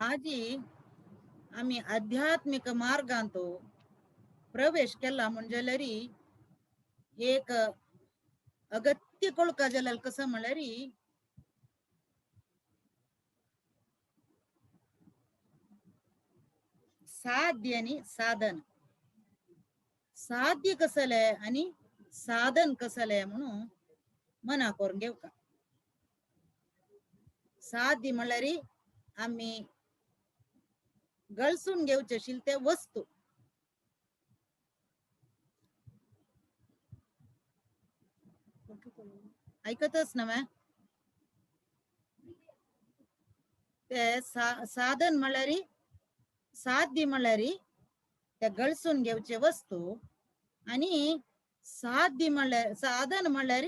आजी आमी आध्यात्मिक मार्गांत प्रवेश केला म्हणजे एक अगत्य कोळका जाल्यार कसं म्हणल्यार साध्य आणि साधन. साध्य कसले आणि साधन कसले म्हणून मना करून घेवका. साध्य म्हणल्यार आमी गळसून घेवचे आशिल्ले ते वस्तू. ऐकतच ना मॅ? ते साधन म्हणल्यार साध्य म्हणल्यार ते गळसून घेवचे वस्तू आणि साध्य म्हणल्यार साधन म्हणल्यार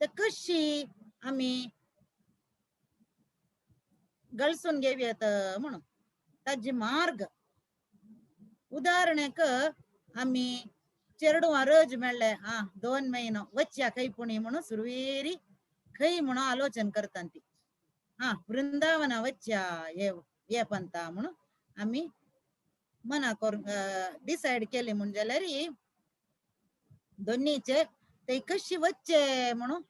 ते कशी आमी गळसून घेवयात म्हणून ताजे मार्ग. उदाहरणाक आमी चेडवां रज मेळ्ळे आ 2 महिनो वच्च्या खंय पुणी म्हणून सुरवेरी खंय म्हणून आलोचन करता ती. हा वृंदावना वच्च्या ये पंता म्हणून आमी मना करून डिसायड केले म्हूण जाल्यार दोन्हीचे ते कशी वच्चे म्हणून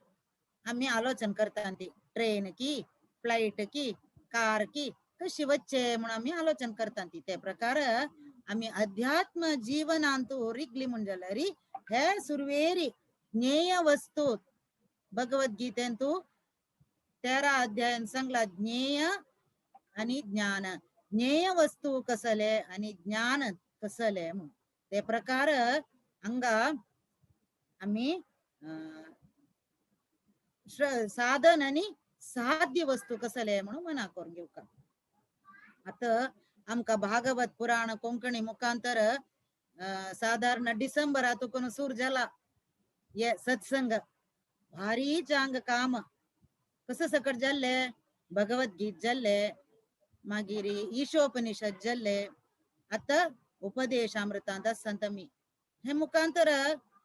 आमी आलोचन करता ती. ट्रेन की फ्लायट की कार की कशी वच्चे म्हणून आमी आलोचन करता ती. ते प्रकार आमी अध्यात्म जीवनांतु रिगली म्हूण जाल्यार हे सुरवेरी ज्ञेय वस्तू भगवद्गीतेंतु 13 अध्यायान सांगला ज्ञेय आणि ज्ञान. ज्ञेय वस्तू कसले आणि ज्ञान कसले म्हणून ते प्रकार हांगा आमी साधन आणि साध्य वस्तू कसले म्हणून मना करून घेवका. आता आमकां भागवत पुराण कोंकणी मुखांतर साधारण डिसेंबरातून सूर जाला ये सत्संग भारी चांग काम कसं सकट जाल्ले भगवद्गीत जाल्ले मागीर ईशोपनिषद जाल्ले आता उपदेशामृतांत आसता आमी. हे मुखांतर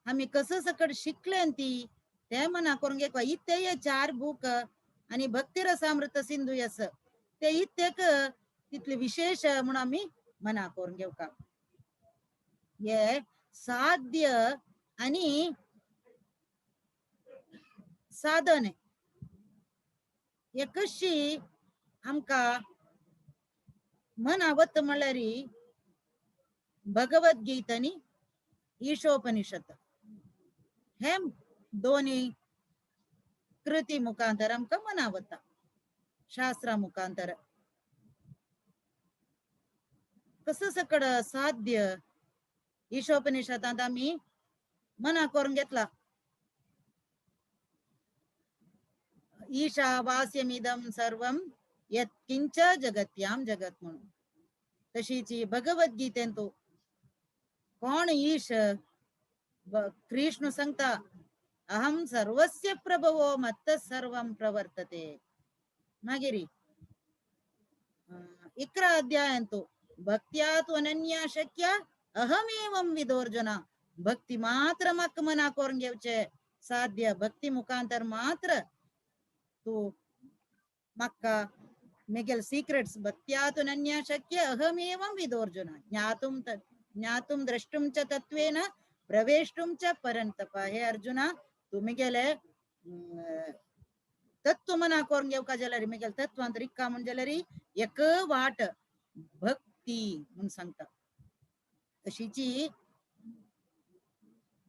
आमी कसं सकट शिकले ती ते मना करून घेवका. इत्ते 4 बूक आणि भक्तिरसामृत सिंधू यस ते इत्तेक तितले विशेष म्हणून आमी मना करून घेवका. हे साध्य आणि साधन हे कशी आमकां मना वत म्हणल्यार भगवद्गीता आनी ईशोपनिषद हे दोन्ही कृती मुखांतर आमकां मना वता शास्त्रा मुखांतर. कसं सकड साध्य ईशोपनिषदांत आमी मना करून घेतला ईशावास्यमिदं सर्वं यत्किंच जगत्यां जगत म्हणून. तशीच भगवद्गीतेंतु कोण ईश कृष्ण सांगता अहं सर्वस्य प्रभवो मत्त सर्वं प्रवर्तते. मागीर 11 अध्यायांतु भक्त्या तु अनन्या शक्य अहमेवं विदोर्जुन. भक्ती मात्र म्हाका मना करून घेवचे साध्य भक्ती मुखांतर मात्र तू म्हाका मेगेल सीक्रेट्स भक्त्या तु अनन्या शक्य अहमेवं विदोर्जुन ज्ञातुं ज्ञातुं द्रष्टुं च तत्त्वेन प्रवेष्टुं च परंतप. हे अर्जुना तू मेगेले तत्व मना करून घेवका जाल्यार मेगेल तत्वांत रिक्का म्हण जाल्यार एक वाट भक्ती म्हूण सांगता. तशीची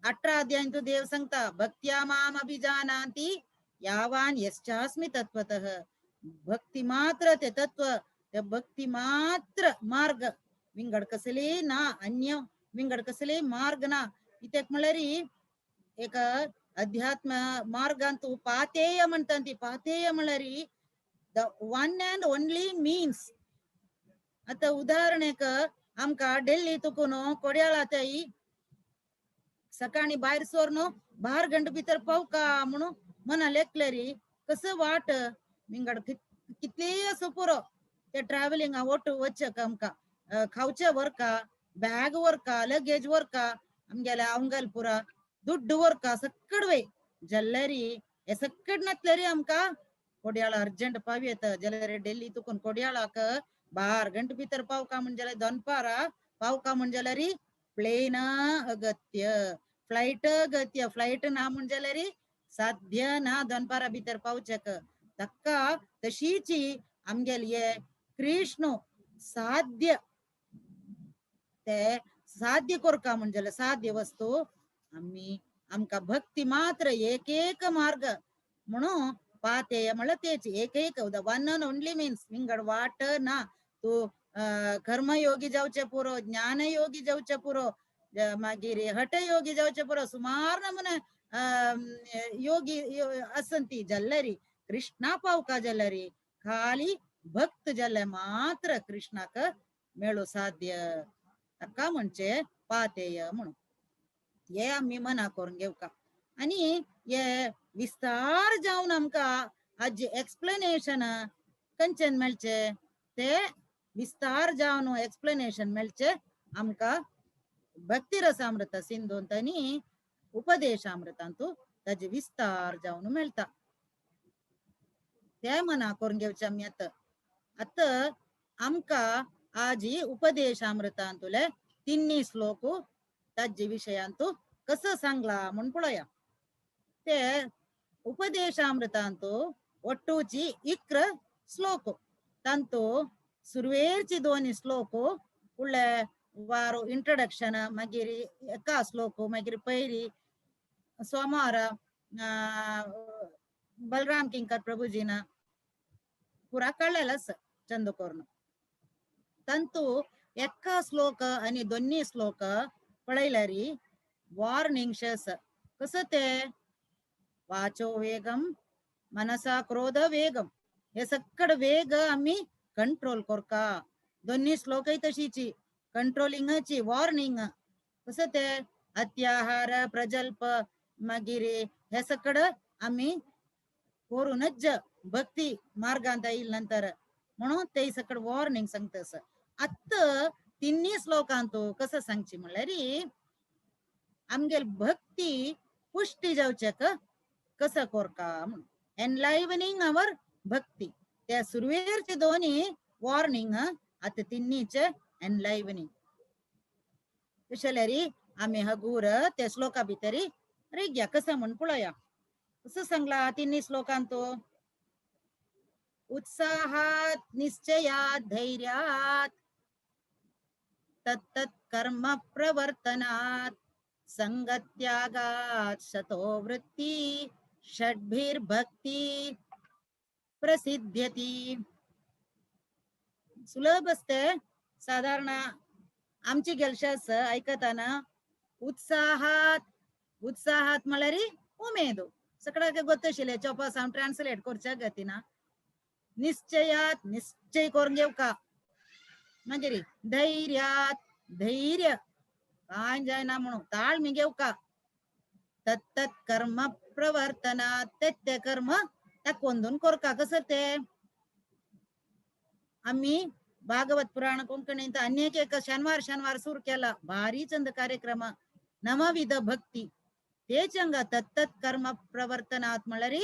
18 अध्यायांतु देव सांगता भक्त्या माम अभिजानांती यावान यश्चास्मि तत्त्वतः. भक्ती मात्र ते तत्व ते भक्ती मात्र मार्ग विंगड कसले ना अन्य विंगड कसले मार्ग ना. इत्याक म्हणल्यार एक अध्यात्म मार्गांतु पातेय म्हणटा ती. पातेय म्हणल्यार the one and only means. आता उदाहरण आमकां दिल्ली तुकून कोड्याळा तई सकाळी भायर सोर 12 घंटे भितर पावका म्हणून मना लेखलेरी कसं वाट विंगड कितलेय असो पुरो ते ट्रॅव्हलिंग ओट वचक आमकां खावचे व्हरका बॅग व्हरका लगेज व्हरका आमगेले अंगल पुरा दुड्ड व्हरका सक्कड वय जल्लरी हे सक्कड नातलेरी आमकां कोड्याळा अर्जंट पावयेत जाल्यार दिल्ली तुकून कोड्याळाक 12 गंटे भितर पावका म्हण जाल्यार दनपारा पावका म्हण जाल्यार प्लेन अगत्य, फ्लायट अगत्य, फ्लायट ना म्हण जाल्यार साध्य ना दनपारा भितर पावचेक. ताका तशीची आमगेली हे कृष्ण साध्य ते साध्य कोरका म्हण जाल्यार साध्य वस्तू आमी आमकां भक्ती मात्र एक एक मार्ग म्हणून पातेय म्हणल्यार तेच एक एक the one and only means विंगड वाट ना. तूं कर्मयोगी जावचे पुरो, ज्ञानयोगी जावचे पुरो, मागीर हठयोगी जावचे पुरो, सुमार नमुने योगी आसंती जाल्यारी कृष्णा पावका जाल्यारी खाली भक्त जाल्यार मात्र कृष्णाक मेळू साध्य. ताका म्हणचे पातेय म्हणून हे आमी मना करून घेवका. आनी हे विस्तार जावन आमकां हाजे एक्सप्लेनेशन खंयच्यान मेळचे ते विस्तार जावन एक्सप्लेनेशन मेळचे आमकां भक्तिरसामृत सिंधूंत आनी उपदेशामृतांतू ताजे विस्तार जावन मेळटा. ते मना करून घेवचे आमी आतां. आतां आमकां आजी उपदेशामृतांतुले तिन्ही श्लोक ताजे विशयांतू कसो सांगला म्हूण पळोवया. ते उपदेशामृतांतू ಒಟ್ಟೂಚಿ 11 श्लोक तांतू सुरवेरची 2 श्लोक उळ्ळे वारो इंट्रोडक्शन, मागीर एका श्लोक, मागीर पयरी सोमार बलराम किंकर प्रभुजीन पुरा कळ्ळेलें आसा चंद करून. तांतू एका श्लोक आनी 2 श्लोक पळयल्यार वार्निंग्स आसा. कसो ते वाचो वेगम मनसा क्रोध वेगम हे सक्कड वेग आमी कंट्रोल कोरका. 2 श्लोकय तशीची कंट्रोलिंगाची वॉर्निंग. कसं ते अत्याहार प्रजल्प मागीर हे सकड आमी करूनच भक्ती मार्गांत येईल नंतर म्हणून ते सकड वॉर्निंग सांगता. आत्ता तिन्ही श्लोकांतू कसं सांगची म्हणल्यार आमगेल भक्ती पुष्टी जावच्याक कसं कोरका म्हणून एनलायवनिंग our भक्ती. त्या सुरवेरचे 2 वॉर्निंग आता तिन्हीचे एनलायवनिंग. तशें जाल्यार आमी हगूर त्या श्लोका भितरी रेग्या कसं म्हण पळोवया. कसं सांगला तिन्ही श्लोकांतू उत्साहात निश्चयात धैर्यात तत्तत् कर्म प्रवर्तनात् संगत्यागात शतो वृत्ती षड्भिर्भक्ती प्रसिद्ध्यती. सुलभ असते साधारण आमची गेलशास ऐकताना उत्साहात उत्साहात म्हळ्यार उमेद सगळ्याक गोत्तशिल्लें चोपास हांव ट्रान्सलेट करच्या गतीना. निश्चयात निश्चय करून घेवका, मागीर धैर्यात धैर्य काय जायना म्हणून ताळमी घेवका, तत्तत् कर्म प्रवर्तनात तेत्ते कर्म ताकोंदून कोरका. कसं ते आम्ही भागवत पुराण कोंकणींत अनेक एक शनिवार शनिवार सुरू केला भारी चंद कार्यक्रम नवविध भक्ती. तेच अंग तत्तत् कर्म प्रवर्तनात म्हळ्यार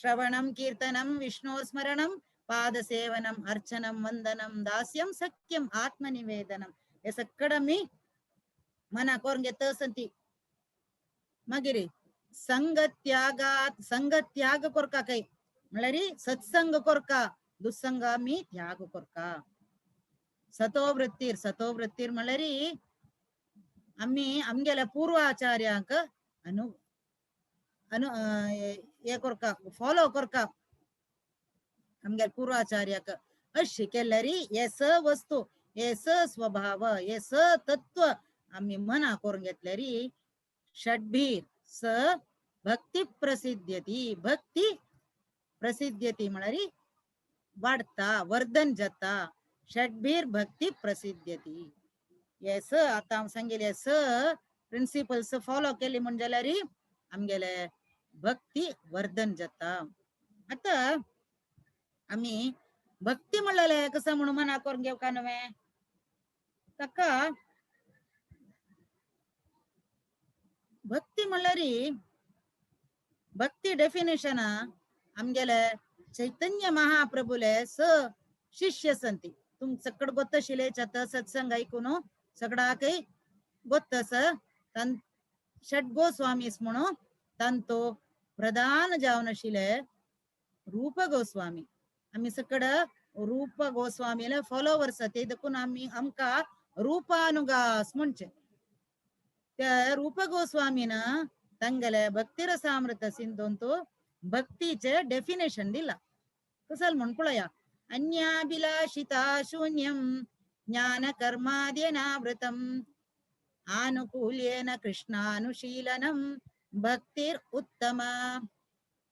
श्रवणम कीर्तनम विष्णोर स्मरणम पादसेवनम अर्चनम वंदनम दास्यम सख्यम आत्मनिवेदनम हे सगळं मी मना करून घेत असंती. मागीर संगत्यागात संगत्याग कोरका काय म्हळ्यार सत्संग कोरका, दुस्संग आमी त्याग कोरका. सतोवृत्तीर सतोवृत्तीर म्हळ्यार आमी आमगेल्या पूर्वाचार्यांक अनु अनु हे कोरका फॉलो कोरका आमगेल्या पूर्वाचार्याक. अशी केल्यार हे स वस्तू हे स स्वभाव हे स तत्व आमी मना करून घेतल्यार षड्भीर स भक्ती प्रसिद्ध्यती. भक्ती प्रसिद्ध्यती म्हळ्यार वाडता वर्धन जाता. षड्भीर भक्ती प्रसिद्ध्यती हे स आतां हांव सांगिल्ले स प्रिंसिपल्स फॉलो केली म्हण जाल्यार आमगेले भक्ती वर्धन जाता. आतां आमी भक्ती म्हणलेले कसं म्हणून मना करून घेवका न्हय ताका भक्ती म्हणल्यार भक्ती डेफिनेशन आमगेले चैतन्य महाप्रभुले स शिष्य संती. तुम सकड ಗೊತ್ತಶಿಲೆ ಚತ ಸತ್ಸಂಗ ಐಕುನು ಸಗಡಾಕೈ ಗೊತ್ತಸ ತನ್ ಷಡ್ ಗೋಸ್ವಾಮೀಸ್ म्हणून ತಂತು ಪ್ರಧಾನ जावन रूप गोस्वामी. आमी सकड रूप गोस्वामीला फॉलोवर्स ते देखून आमी आमकां रूपानुगास म्हणचे. त्या रूप गोस्वामीन ತಂಗಲೆ ಭಕ್ತಿರಸಾಮೃತ ಸಿಂಧುಂತು ಭಕ್ತಿचे डेफिनेशन दिला. कसल म्हण पळया, अन्याभिलाषिता शून्यं ज्ञान कर्माद्यनावृतम आनुकूल्येन कृष्णानुशीलनम भक्तिर उत्तम.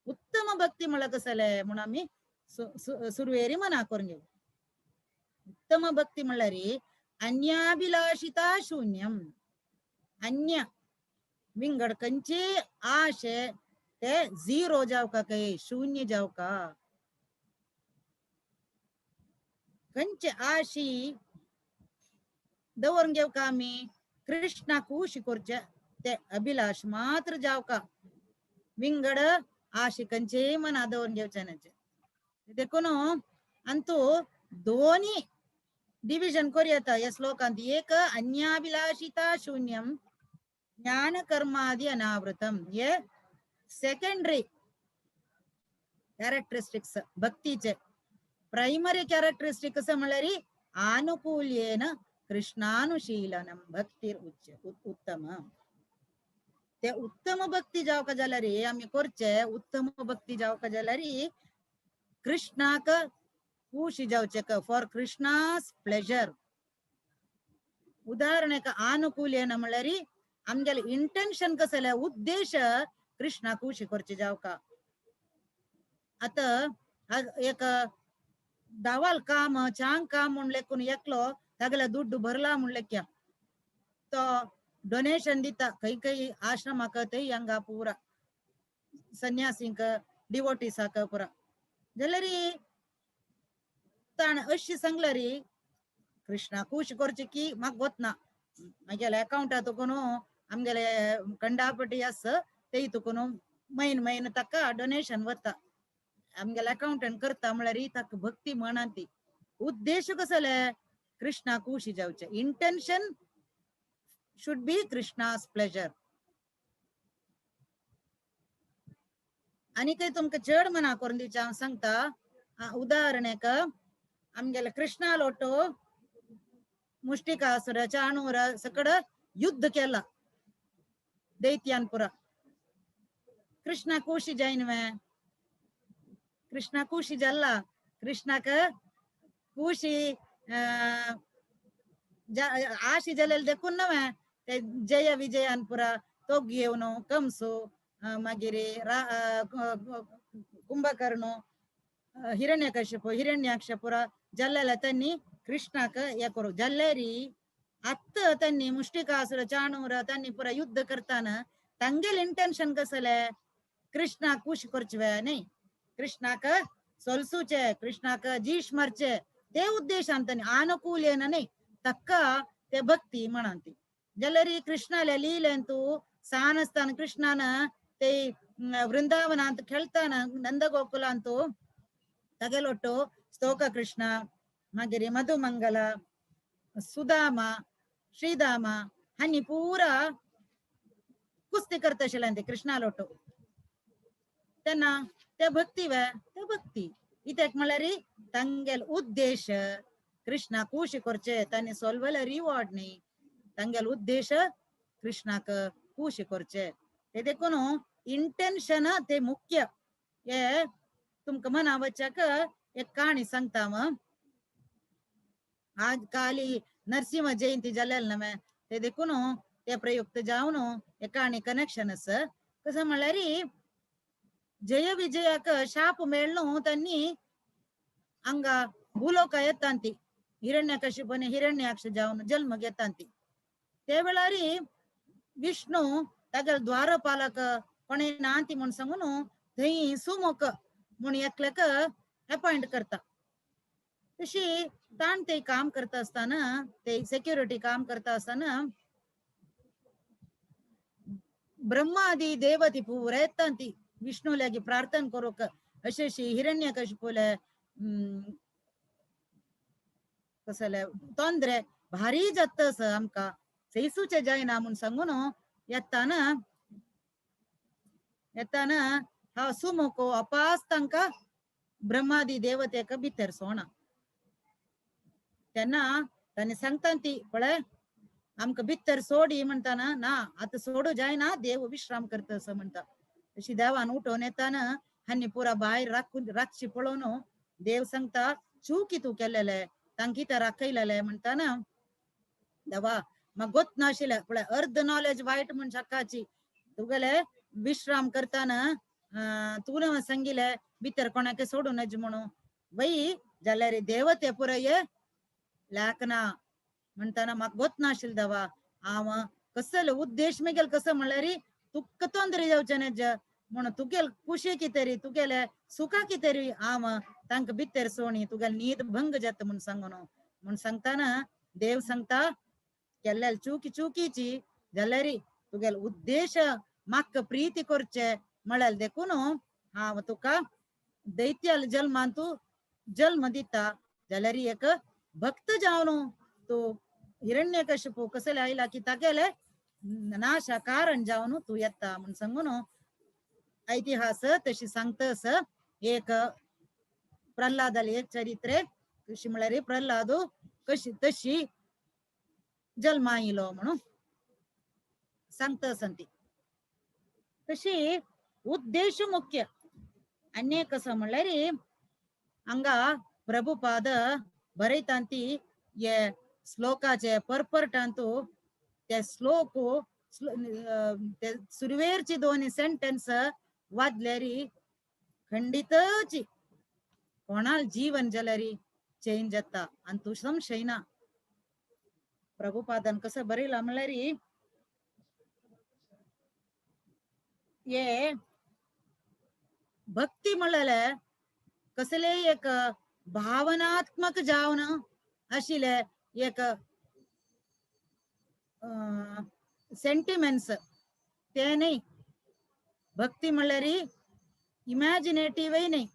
उत्तम भक्ती म्हळ्यार कसले म्हूण आमी सुरवेरी मना करून घेऊ. उत्तम भक्ती म्हळ्यार अन्याभिलाषिता शून्यम, अन्य विंगड खंयची आशे ते झिरो जावका काय शून्य जावका, खंयचे आशी दवरून घेवका आमी कृष्णा खुशी करचे ते अभिलाष मात्र जावका, विंगड आशी खंयचेय मना दवरून घेवचे न्हय. देखून अंतू दोनी डिविजन करूं येता ह्या श्लोकांत. एक अन्याभिलाषिता शून्यम ज्ञान कर्मादि अनावृतम, हे सेकेंडरी कॅरेक्टरिस्टिक्स भक्तीचे. प्रायमरी कॅरेक्टरिस्टिक्स म्हळ्यार आनुकूल्येन कृष्णानुशीलनम भक्तीर उच्च उत्तम. ते उत्तम भक्ती जावका जाल्यार आमी करचे उत्तम भक्ती जावका जाल्यार कृष्णाक खुशी जावचे फॉर कृष्णास प्लेजर. उदाहरणाक आनुकूल्येन म्हळ्यार आमगेले इंटेन्शन कसले उद्देश कृष्णा खुशी करचे जावका. आतां एक दावाल काम चांग काम म्हूण लेखून एकलो तागेले दुड्डू भरला म्हूण लेख्या तो डोनेशन दिता खंय खंय आश्रमाक थंय हांगा पुरा संन्यासींक डिवोटीसाक पुरा. जाल्यार ताणें अशी सांगल्यार कृष्णा खुश करचे की म्हाका गोत ना, म्हगेल्या अकावंटा तुकून आमगेले कंडापटी आसा ते तुकून म्हयन म्हयन ताका डोनेशन वता, आमगेले अकावंटंट करता म्हळ्यार ताका भक्ती म्हणान ती. उद्देश कसले कृष्णा खुशी जावचे, intention should be Krishna's pleasure. आनी काही तुमकां चड मना करून दिवचें हांव सांगता. उदाहरण एक आमगेले कृष्णा लोटो मुष्टिकासुर चाणूर सकड युद्ध केला दैत्यान पुरा. कृष्णा खुशी जायनवे, कृष्णा खुशी जाल्ला, कृष्णाक खुशी आशी जालेले देखून नवे ते जय विजयान पुरा तो घेवन कंसो मागीर कुंभकर्ण हिरण्यकश्यप हिरण्याक्ष पुरा जाल्लेले त्यांनी कृष्णाक हे करू जाल्लेरी. आत्त त्यांनी मुष्टिकासुर चाणूर त्यांनी पुरा युद्ध करताना तांगेले इंटेन्शन कसले कृष्णाक खुश करचे न्ही, कृष्णाक सोलसूचे कृष्णाक जीश मारचे ते उद्देशान त्यांनी आनुकूल्येन न्ही तक्का ते भक्ती म्हणांती. जाल्यार कृष्णाले लीलेंतू सान आसतना कृष्णान ते वृंदावनांत खेळताना नंदगोकुलांतू तागेलोटो स्तोक कृष्ण मागीर मधुमंगल सुदामा श्रीदामा हांणी पुरा कुस्ती करता आशिल्ले ते कृष्णालोटो. तेन्ना ते भक्ती वे ते भक्ती कित्याक म्हळ्यार तांगेलो उद्देश कृष्णा खुशी करचे, तांणी सोल्वले रिवॉर्ड न्ही, तांगेलो उद्देश कृष्णाक खुशी करचे. ते देखून इंटेन्शन ते मुख्य. हे तुमकां मना वच्याक एक काणी सांगता हांव. आज काली नरसिंह जयंती जालेली नवे ते देखून ते प्रयुक्त जावन एक काणी कनेक्शन आसा. कसं म्हळ्यार जय विजयाक शाप मेळ्ळो त्यांनी हांगा भूलोका येतांती हिरण्यकशिपने हिरण्याक्ष जावन जल्म घेतांती. ते वेळार विष्णू तागेलो द्वारपालक कोणे नांती म्हूण सांगून थंय सुमुख म्हूण एकल्याक अपॉयंट करता. तशी ताण ते काम करता आसतना ते सेक्युरिटी काम करता आसतना ब्रह्मादी देवती पुरा येतांती विष्णू लागी प्रार्थना करूंक अशें हिरण्यकशिपूले कसले तोंदरे भारी जाता असं आमकां सैसूचे जायना म्हूण सांगून येताना येताना हा सुमुखो अपास तांकां ब्रह्मादी देवतेक भितर सोणा. तेन्ना तांणी सांगता ती पळय आमकां भितर सोडी म्हणटाना ना आतां सोडू जायना देव विश्राम करता असं म्हणटा. अशी देवान उठोवन येताना हांणी पुरा भायर राखून राखशी पळोवन देव सांगता चूकी तूं केलेले तांकी तर राखयलेले म्हणटाना देवा म्हाका गोत नाशिल्लें पळय अर्द नॉलेज वायट म्हण शकाची तुगेले विश्राम करताना तूं सांगिले भितर कोणाक सोडू नज म्हणून वय जाल्यार देवते पुरय लेखना म्हणटाना म्हाका गोत नाशिल्लें देवा हांव कसलो उद्देश मेगेल कसो म्हणल्यार तुका तोंदरे जावचें नज म्हणून तुगेल खुशी कितें तुगेले सुखा कितें हांव तांकां भितर सोणी तुगेल न्हीद भंग जाता म्हूण सांगून म्हूण सांगताना देव सांगता केल्ले चुकी चुकीची जाल्यार तुगेल उद्देश म्हाका प्रीती करचे म्हळ्यार देखून हांव तुका दैत्याल जल्मान तूं जल्म दिता जाल्यार एक भक्त जावन तूं हिरण्यकशिपू कसले आयला की तागेले नाशा कारण जावन तूं येता म्हूण सांगून इतिहास तशी सांगता. एक प्रल्हादाले एक चरित्रे कशी म्हळ्यार प्रल्हाद कशी तशी जल्मा आयलो म्हणून सांगता ती. तशी उद्देश मुख्य. आनी कसो म्हणल्यार हांगा प्रभुपाद बरयता ती हे श्लोकाचे परपरटांतू ते श्लोक ते सुरवेरची दोन सेंटेन्स वाचल्यार खंडितची कोणाल जीवन जाल्यार चेंज जाता आनी तूं संशय ना. प्रभुपादान कसं बरयलां म्हणल्यार हे भक्ती म्हणलेले कसले एक भावनात्मक जावन आशिल्ले एक सेंटिमेंट्स ते न्ही. भक्ती म्हणल्यार इमॅजिनेटिव्हय न्ही,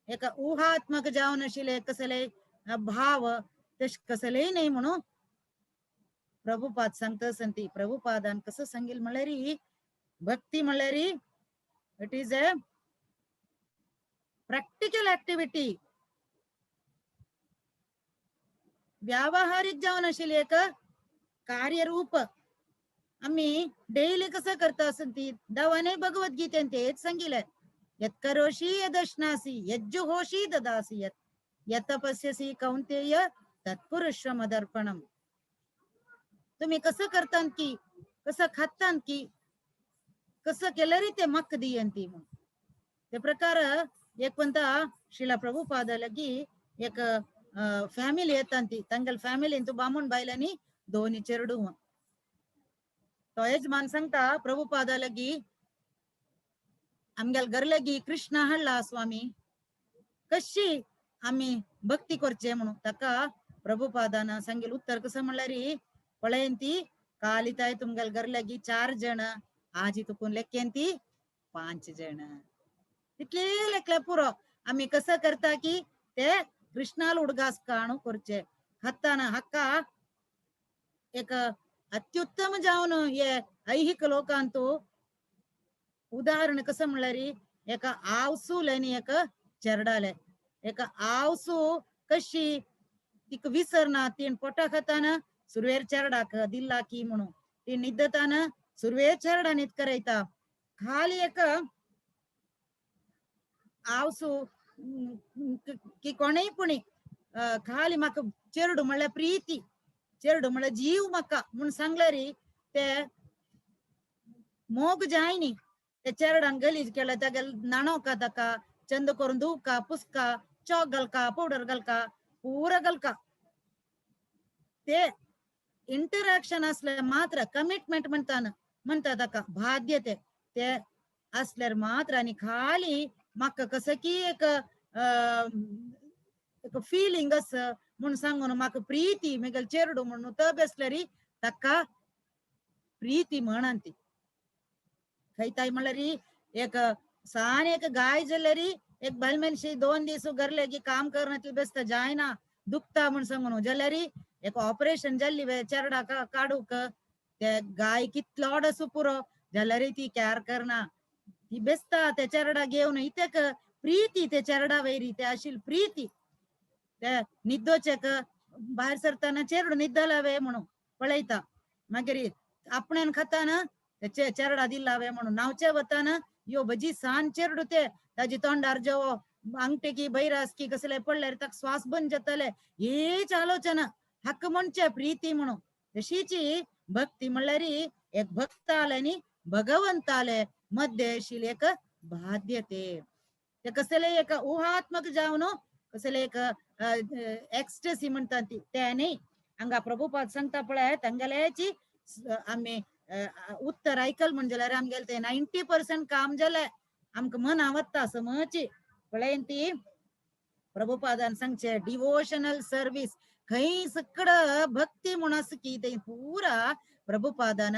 एक ऊहात्मक जावन आशिल्ले कसले भाव तशें कसलेय न्ही म्हणून प्रभुपाद सांगता ती. प्रभुपादान कसं सांगिल म्हणल्यार भक्ती म्हणल्यार it is a practical activity, व्यावहारिक जावन आशिल्ली एक कार्यरूप. आमी डेली कसं करता आसन ती देवाने भगवद्गीतेन तेच सांगिलें यत्करोषी यदश्नासि यज्जुहोषी ददासि यत् यतपस्यसि कौंतेय तत्पुरुष मदर्पणम. तुम्ही कसं करतान की कसं खातान की कसं केलं रे ते मक दियंती म्हणून ते प्रकार एक पंता श्रीला प्रभुपाद लगी एक फॅमिली येतांती तांगेल फॅमिलीन तू बामूण बायलांनी दोनी चेरडू. तो यजमान सांगता प्रभुपाद लगी आमगेल घरलगी कृष्ण हाडला स्वामी कशी आमी भक्ती करचे म्हणून. ताका प्रभुपादान सांगेल उत्तर कसं म्हणल्यार पळयन ती कालिताय तुमगेल घरलगी 4 जण आजी तुकून लेखेन ती 5 जण इतले लेखले पुरो. आमी कसं करता की ते कृष्णाल उडगास काणू करचे हाताना हक्का एक अत्युत्तम जावन हे ऐहिक लोकांतू उदाहरण कसं म्हणल्यार एका आवसूल आनी एक चेरडाले. एका आवसू कशी तिका विसरना तीन पोटा खाताना सुरवेर चेरडाक दिल्ला की म्हणून ती निद्दताना सुरवेर चेरडा न्हीद करयता. खाली एक आवसू की कोणेय पुणी खाली म्हाका चेरडू म्हणल्यार प्रीती चेरडू म्हणल्यार जीव म्हाका म्हूण सांगल्यार ते मोग जायनी. ते चेरडान गलीज केला तागेल न्हाणोवका ताका चंद करून धुवका पुसका चॉक घालका पावडर घालका पुरा घालका. ते इंटरॅक्शन असले मात्र कमिटमेंट म्हणताना म्हणता ताका बाध्यते ते असल्यार मात्र. आनी खाली म्हाका कसं की एक एक फिलिंग आसा म्हूण सांगून म्हाका प्रीती मेगेल चेरडू म्हणून तो बेसल्यार ताका प्रीती म्हणान ती खंयताय म्हणल्यार एक सान एक गाय जाल्यार एक बायल मनशी 2 दीस घरले की काम करना ती बेसता जायना दुखता म्हूण सांगून जाल्यार एक ऑपरेशन जाल्ली वे चेरडा काडूंक ते गाय कितलो आसूं पुरो जाल्यार ती कॅर करना, ती बेसता ते चेरडा घेवन. इतेक प्रीती ते चेरडा वयरी ते आशिल्ली प्रीती. ते निद्दोचेक भायर सरतना चेरडू निद्दला वे म्हणून पळयता, मागीर आपण्यान खाताना ते चेरडा दिला वे म्हणून नावचे वताना यो भजी सान चेरडू ते ताजी तोंडार जेवो अंगठे बैरास की कसले पडल्यार ताका श्वास बंद जाताले. हेच आलोचना हक्क म्हणचे प्रीती म्हणून. तशीची भक्ती म्हणल्यार एक भक्ताले आनी भगवंताले मध्य आशिल्ली एक बाध्यते. ते कसले एक ऊहात्मक जावन कसले एक एक्स्टसी म्हणटा ती ते न्ही. हांगा प्रभुपाद सांगता पळय तांगेल्याची आमी उत्तर आयकल म्हण जाल्यार आमगेले ते 90% काम जालें. आमकां मन आवडटा समची पळय ती प्रभुपादान सांगचे डिवोशनल सर्वीस खंय सकड भक्ती म्हूण आसा की ते पुरा प्रभुपादान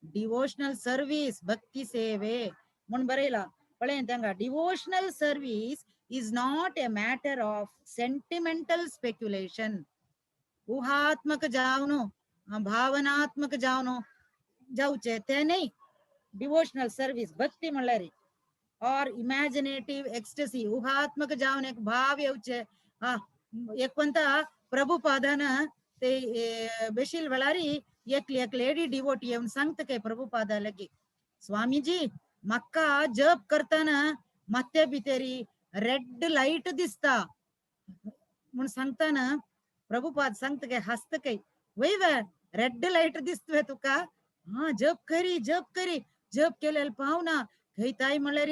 डिवोशनल सर्वीस भक्ती सेवे म्हूण बरयला. पळय तांकां devotional service is not a matter of sentimental speculation. ऊहात्मक जावन भावनात्मक जावन जावचे ते न्ही. डिवोशनल सर्वीस भक्ती म्हणल्यार और इमॅजिनेटिव्ह एक्स्टसी ऊहात्मक जावन एक भाव येवचे. हा एक पंता प्रभुपादान ते बेशील वेळारी एकली एक लेडी डिवोटी येवन सांगता काय प्रभुपादा लगी, स्वामीजी म्हाका जप करतना माथ्या भितरी रेड लायट दिसता म्हूण सांगतना प्रभुपाद सांगता काय हासता काय, वय वे रेड लायट दिसतवे तुका, हा जप करी जप करी जप केलेलं पावना खंय ताय म्हणल्यार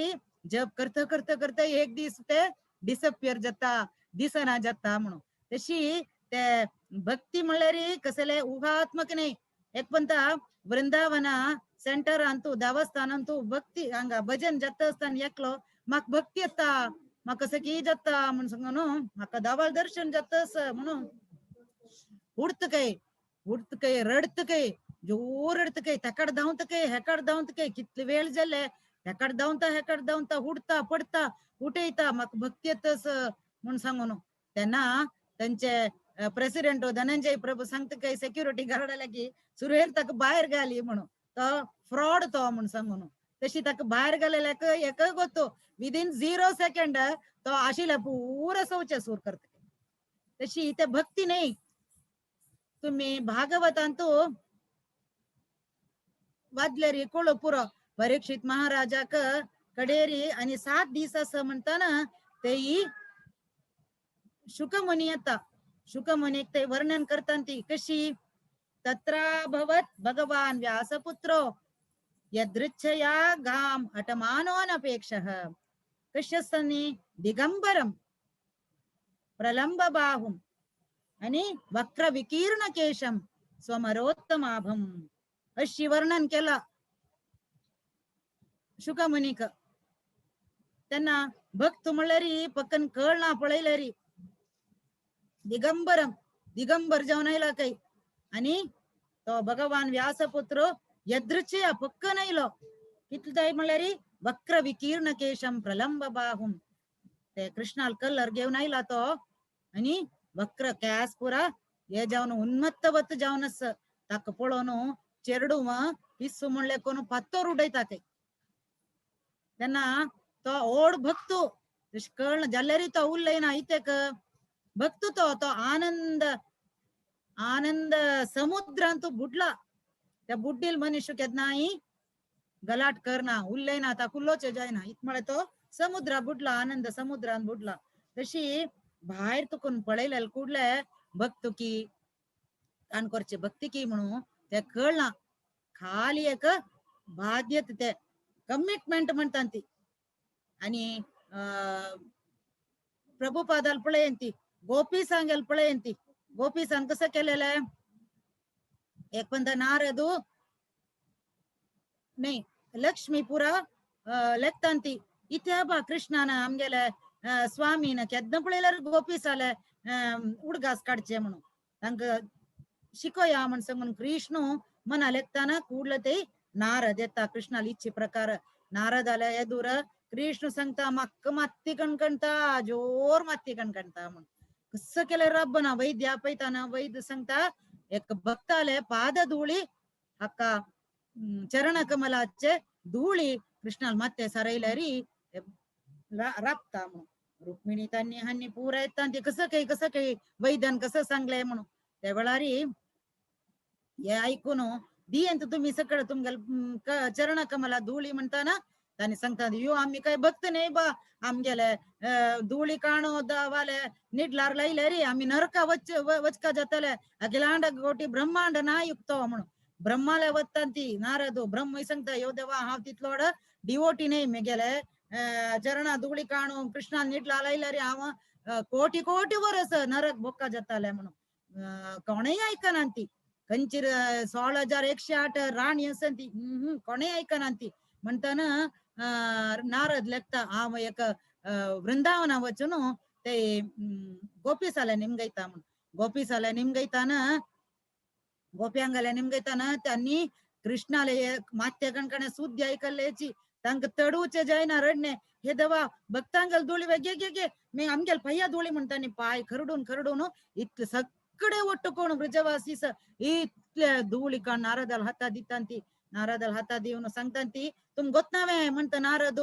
जप करता करता करता एक दीस ते डिसपियर जाता, दिसना जाता म्हणून. तशी ते भक्ती म्हणल्यार कसले ऊहात्मक न्ही. एक पंता वृंदावना सेंटरांतू देवस्थानांतू भक्ती हांगा भजन जाता आसतना एकलो म्हाका भक्ती येता म्हाका कसं की जाता म्हूण सांगू न्हू, म्हाका देवाल दर्शन जाता म्हणून उडत काय उडत काय रडत काय जोर रडत काय तेकाड धांवत काय हेकाड धांवत काय कितले वेळ जाले हेकाड धांवता हेकाड धांवता उडता पडता उठयता म्हाका भक्ती येता म्हूण सांगू न्हू. तेन्ना तांचे प्रेसिडेंट धनंजय प्रभू सांगता काय सेक्युरिटी गार्डा लागीं सुरवेर ताका भायर घाली म्हणून, तो फ्रॉड तो म्हूण सांगू न्हू. तशी ताका भायर घालेल्याक एकय गोतो विदीन 0 सेकंड तो आशिल्ले पुरा सवचे सूर करता. तशी ते भक्ती न्ही. तुम्ही भागवतांतू वाजलेरी कोळो पुरो परीक्षित महाराजाक कडेरी आनी 7 दीस आसा म्हणटाना तेई शुकमुनी येता. शुकमुनीक ते वर्णन करता ती कशी, तत्राभवत भगवान व्यासपुत्रो यदृच्छया गाम अटमानोनपेक्षः कश्यसनि दिगंबरम प्रलंब बाहुम आणि वक्र विकीर्ण केशम स्वमरोत्तमाभम अशी वर्णन केला शुकमुनीक. त्यांना भक्त म्हणल्यार पक्कन कळना पळयल्यारी दिगंबरम दिगंबर जावन आयला काही आणि तो भगवान व्यासपुत्र यदृच्छया पक्कन आयलो. कितले जाय म्हणल्यार वक्र विकीर्ण केशम प्रलंब बाहुम ते कृष्णाल कलर घेवन आयला तो आणि वक्र केस पुरा हे जावन उन्मत्तवत जावन ताका पळोवन चेरडू पिस्सू म्हणले कोण फातोर उडयता ते. तेन्ना तो ओड भक्तू तशें कळना जाल्यार तो उलयना इतेक भक्त तो तो आनंद आनंद समुद्रांतू बुडला. त्या बुड्डील मनीस केन्नाय गलाट करना उलयना ताका उलोवचें जायना इत म्हळ्यार तो समुद्रा बुडला आनंद समुद्रान बुडला. तशी भायर तुकून पळयलें कुडले भक्त की ताण करचे भक्ती की म्हणून ते कळना. खाली एक बाध्यत ते कमिटमेंट म्हणटा ती. आणि प्रभुपादाल पळयन ती गोपी सांगेल पळयन ती गोपी सांग कसं केलेलं एक पंत नारदू नाही लक्ष्मी पुरा लेखतांती इथे बा कृष्णान आमगेले स्वामीन केन्ना पळयल्यार गोपी साले उडगास काडचे म्हणून तांकां शिकोया म्हण सांगून कृष्ण मना लेखताना ಕೂಡ್ಲೆ ते नारद येता कृष्णाल इच्छे प्रकार नारदाले एदूर कृष्ण सांगता म्हाका मात्ती कणकणता जोर मात्ती कणकणता म्हणून. कसं केल्यार राबना वैद्य आपयताना वैद्य सांगता एक भक्ताले पाद धुळी हाका चरण कमलाचे धुळी कृष्णाल माते सरयल्यारी राबता म्हणून. रुक्मिणी त्यांनी हांनी पुरा येता ते कसं काही कसं काही वैद्यान कसं सांगलंय म्हणून. त्या वेळारी हे ऐकून दियंत तुम्ही सगळं तुमगेल चरण कमला धुळी म्हणताना तांणी सांगता यो आम्ही काय भक्त नाही बा, आमगेले धुळी काणो दावाले निडलार लायले रे आम्ही नरका वच वचका जातले अखिलांड कोटी ब्रह्मांड ना युक्तो म्हणून. ब्रह्माला वत्तांती नारद ब्रह्म सांगता यो देवा हांव तितलो डिवोटी नाही मेगेले चरणा धुळी काणो कृष्णा निडला लायले रे हांव कोटी कोटी वरस नरक बोक्का जाताले म्हणून. कोणेय आयकनांती कंचीर 16,108 राणी आसंती कोणेय आयकनांती म्हणताना नारद लेखता हांव एक वृंदावना वचून ते गोपीसाले निमगयता म्हणून. गोपीसाले निमगयताना गोप्यांगाले निमगयताना त्यांनी कृष्णाले मात्य कणकणे सुद्दी आयकल्लेची तांकां तडूचे जायना रडणे हे देवा भक्तांगेल धुळी गे गे गे मी आमगेल पय्या धुळी म्हणटानी पाय खरडून खरडून इतले सगळे ಒಟ್ಟು कोण ब्रजवासी इतले धुळी काण नारदाल हाता दितांती. नारदाल हाता दिवन सांगतांती तुम गोतनावे म्हणता नारद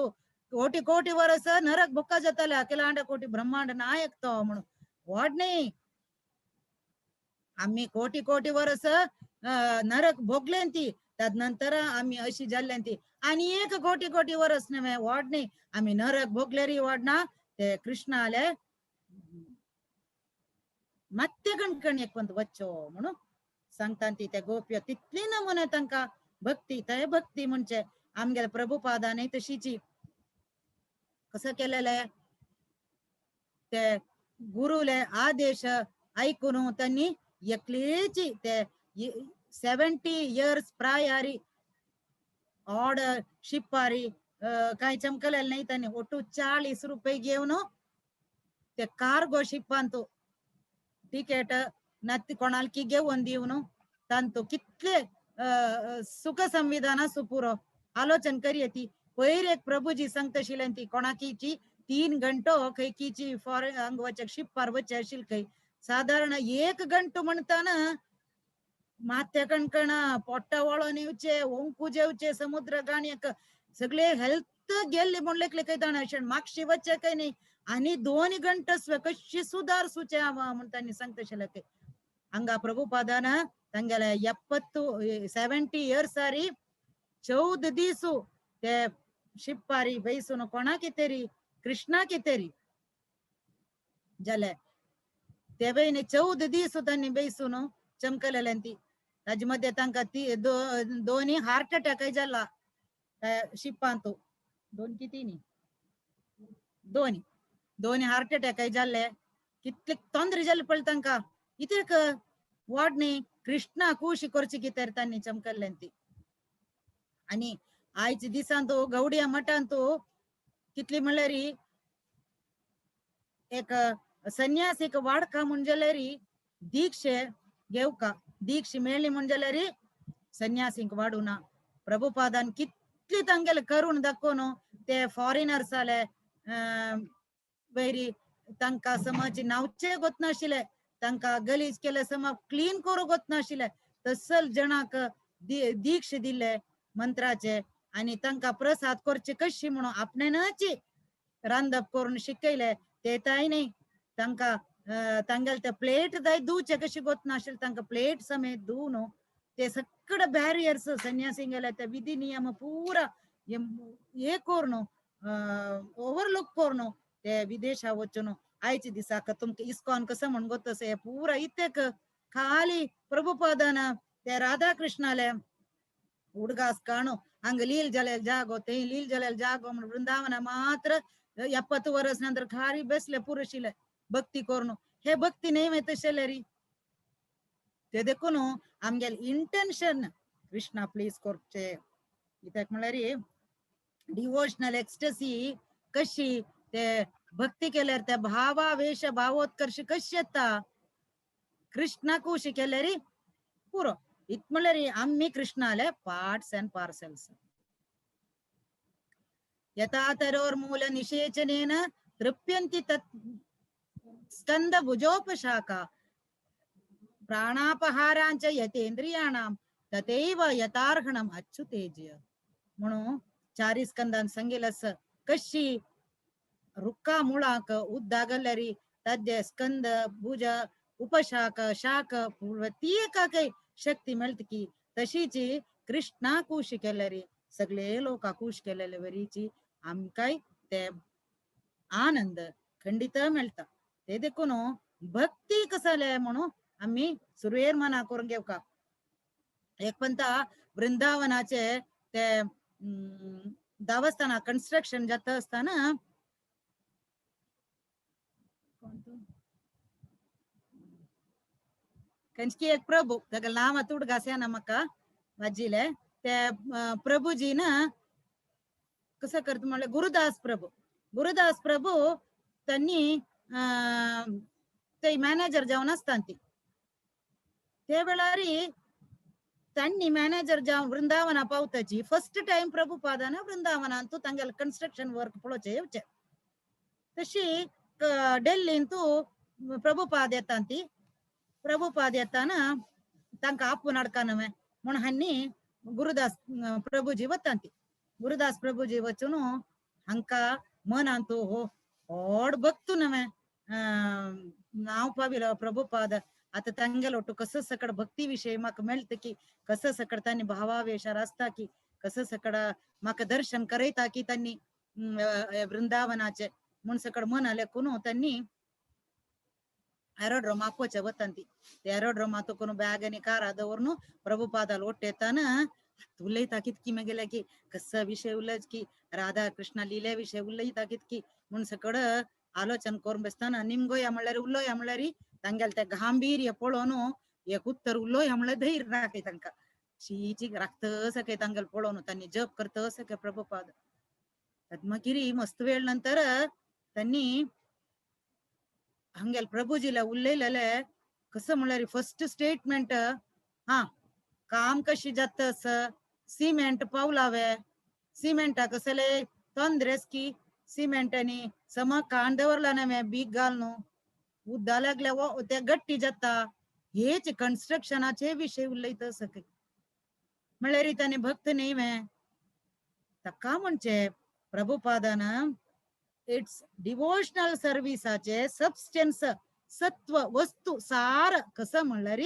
कोटी कोटी वरस नरक बोक्का जाताले अखिलांड कोटी ब्रह्मांड नायक तो म्हणून. वाड नाही आम्ही कोटी कोटी वरस नरक भोगले तदनंतर आम्ही अशी जाल्ले आणि एक कोटी कोटी वरस नव्हे वाड नाही आम्ही नरक भोगले री वाडना ते कृष्ण आले ಮತ್ತೆ कणकण एक वच्चो म्हणून सांगतांती त्या गोप्य तितली नमुने तांकां भक्ती ते भक्ती म्हणजे आमगेले प्रभुपादाने तशीची कसं केलेलं ते गुरुले आदेश ऐकून त्यांनी एकलेची ते 70 इयर्स प्रायारी ऑर्डर शिपारी काय चमकलेलं नाही त्यांनी ಒಟ್ಟು 40 रुपये घेऊन ते कार्गो शिपांतू टिकेट नत्ती कोणालकी घेवन दिवन तांतू कितले सुख संविधान सुपुरो आलोचन करी ती पयर एक प्रभुजी सांगता ती कोणाकीची 3 घंटो खंयकीची फॉरेन हांगा वचक शिपार वचचे आशिल्ले खंय साधारण 1 घंटो म्हणताना माथ्या कणकण पोट्टा वळोन येवचे ओंकू जेवचे समुद्र गाणयेक सगळे हेल्थ गेल्ले म्हण लेखले खंय जाणा अशें मागशी वचचे काय न्ही आणि 2 घंटो कशी सुधार सुचे म्हण तांणी सांगता आशिल्ले. हांगा प्रभुपादान तांगेले 70 इयर्स आरी 14 दीस ते शिपारी बैसून कोणाकी तरी कृष्णाकी तरी जाले ते बयने 14 दीस तांणी बैसून चमकलेले ती. ताजे मध्ये तांकां ती दोनी हार्ट अटॅकय जाला शिपांतू 2 की 3 दोनी हार्ट अटॅकय जाल्ले कितले तोंदरे जाले पळय तांकां इतक वाड न्ही कृष्णा कुशी करची कितें तांणी चमकल्ले ती. आणि आयच्या दिसांतू गौडिया मठांतू कितली म्हणल्यार एक संन्यासीक वाडका म्हण जाल्यार दीक्षे घेवका दीक्ष मेळ्ळी म्हण जाल्यार संन्यासींक वाडूना. प्रभुपादान कितली तांगेले करून दाखोवन ते फॉरेनर्स आले वैरी तांकां समाज नावचे गोतनाशिल्ले तांकां गलीज केले समाज क्लीन करूंक गोतनाशिल्ले तसल जणांक दीक्ष दिले मंत्राचे आणि तांकां प्रसाद करचे कशी म्हणून आपणेनच रांदप करून शिकयले ते ताय न्ही तांकां तांगेले ते प्लेट जाय धुवचे कशी गोतनाशिल्ले तांकां प्लेट समेत धुवन ते सगळे बॅरियर्स संन्यासींगेले ते विधी नियम पुरा हे करून ओव्हरलूक करून ते विदेशा वचून आयच्या दिसाक तुमकां इस्कॉन कसं म्हण गोत हे पुरा इतेक खाली प्रभुपादान ते राधाकृष्णाले उडगास काणू हांगा लील जालेल जागो थंय लील जालेल जागो म्हण वृंदावना मात्र 70 वर्स नंतर खारी बेसले पुरुशिले भक्ती करून. हे भक्ती न्ही तशें री ते देखून आमगेले इंटेन्शन कृष्णा प्लीज करचे कित्याक म्हणल्यार डिवोशनल एक्स्टसी कशी ते भक्ती केल्यार त्या भावावेश भावोत्कर्ष कशी येता कृष्णा कुशी केल्यार पुरो. इत म्हणल्यार आम्ही कृष्णाले पार्ट्स अँड पार्सल्स. यथा तरोर्मूल निषेचनेन तृप्यन्ति तत् स्कंद भुजोपशाखा प्राणापहारांच यतेंद्रियाणाम तथैव यथार्हणम अच्युतेजय. म्हणून चारी स्कंदान सांगेल असं कशी रुक्का मुळाक उद्दागलरी तद्य स्कंद भुज उपशाख शाख प्रत्येकाक शक्ती मेळत की तशीची कृष्णा कूश केल्यारी सगळे लोक कूश केलेले वरीची आमकांय ते आनंद खंडित मेळटा. ते देखून भक्ती कसले म्हणून आम्ही सुरवेर मना करून घेवका. एक पंता वृंदावनाचे ते देवस्थाना कन्स्ट्रक्शन जाता आसतना कंचकी एक प्रभू ताका नांव आतां उडगास येना म्हाका वाजिले ते प्रभूजी ना कसं करता म्हणल्यार गुरुदास प्रभू. गुरुदास प्रभू त्यांनी ते मॅनेजर जावन आसता ती ते वेळार त्यांनी मॅनेजर जावन वृंदावना पावताची फर्स्ट टायम प्रभुपादान वृंदावनान तूं तांगेले कन्स्ट्रक्शन वर्क पळोवचें येवचें. तशी डेल्लीन तूं प्रभुपाद येता ती प्रभुपाद येताना तांकां आपोवन हाडका न्हय म्हूण हांणी गुरुदास प्रभुजी वता ती. गुरुदास प्रभुजी वचून हांकां मनांत हो व्हड भक्त न्हय नांव पाविलो प्रभुपाद. आतां तांगेलो ಒಟ್ಟು कसं सकड भक्ती विशय म्हाका मेळटा की कसं सकड तांणी भावावेशार आसता की कसं सकड म्हाका दर्शन करयता की तांणी वृंदावनाचे म्हूण सकड मन लेखून तांणी एरोड्रोम आपोवचे वता ती. ते एरोड्रोमा तुकून बॅग आनी कारा दवरून प्रभुपादाल ಒಟ್ಟು येताना उलयता कितकी मेगेले की कसं विशय उलयच की राधा कृष्ण लिले विशय उलयता कितकी म्हूण सकड आलोचन करून बसताना निमगोया म्हणल्यार उलोया म्हणल्यार तांगेले ते गांभीर्य पळोवन एक उत्तर उलोया म्हणल्यार धैर्य राखय तांकां शीची राखत सके तांगेले पळोवन तांणी जप करत सके प्रभुपाद. मागीर मस्त वेळ नंतर त्यांनी हांगेले प्रभुजीला उलयलेले कसं म्हणल्यार फर्स्ट स्टेटमेंट हा काम कशी जाता सिमेंट पावलावे सिमेंटा कसले तोंद्रेस की सिमेंटानी सम काण दवरला नव्हे बीक घाल न्हू उद्दा लागल्या ते गट्टी जाता हेच कन्स्ट्रक्शनाचे विशय उलयता सके म्हणल्यार ताणें भक्त न्ही वे ताका म्हणचे प्रभुपादान it's devotional सर्विसाचे सबस्टन्स सत्व वस्तू सार कसं म्हणल्यार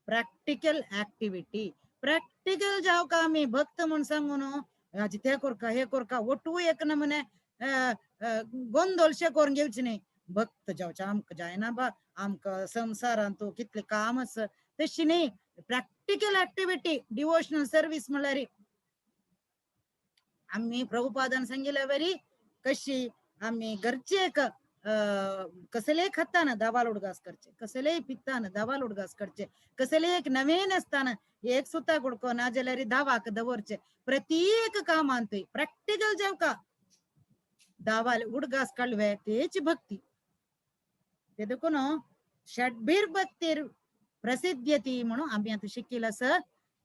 प्रॅक्टिकल ऍक्टिव्हिटी. प्रॅक्टिकल जावं का आमी भक्त म्हूण सांगून आजी ते करका हे करका ಒಟ್ಟು एक नमुने गोंदोलशे करून घेवचे न्ही. भक्त जावचे आमकां जायना बा आमकां संवसारांत कितले काम आसा तशी न्ही. प्रॅक्टिकल ऍक्टिव्हिटी डिवोशनल सर्वीस म्हणल्यार आमी प्रभुपादान सांगिल्ल्या वरी कशी आमी गरजेक कसलेय खाताना दवाल उडगास करचे, कसलेय पिताना दवाल उडगास करचे, कसलेय एक नवीन असताना एक सुता कुडको ना जाल्यार दावाक दवरचे. प्रत्येक कामांत प्रॅक्टिकल जावका दावाल उडगास काडवे तेच भक्ती. ते देखून षड्भीर भक्तीर प्रसिद्ध्यती म्हणून आमी आतां शिकिल आसा.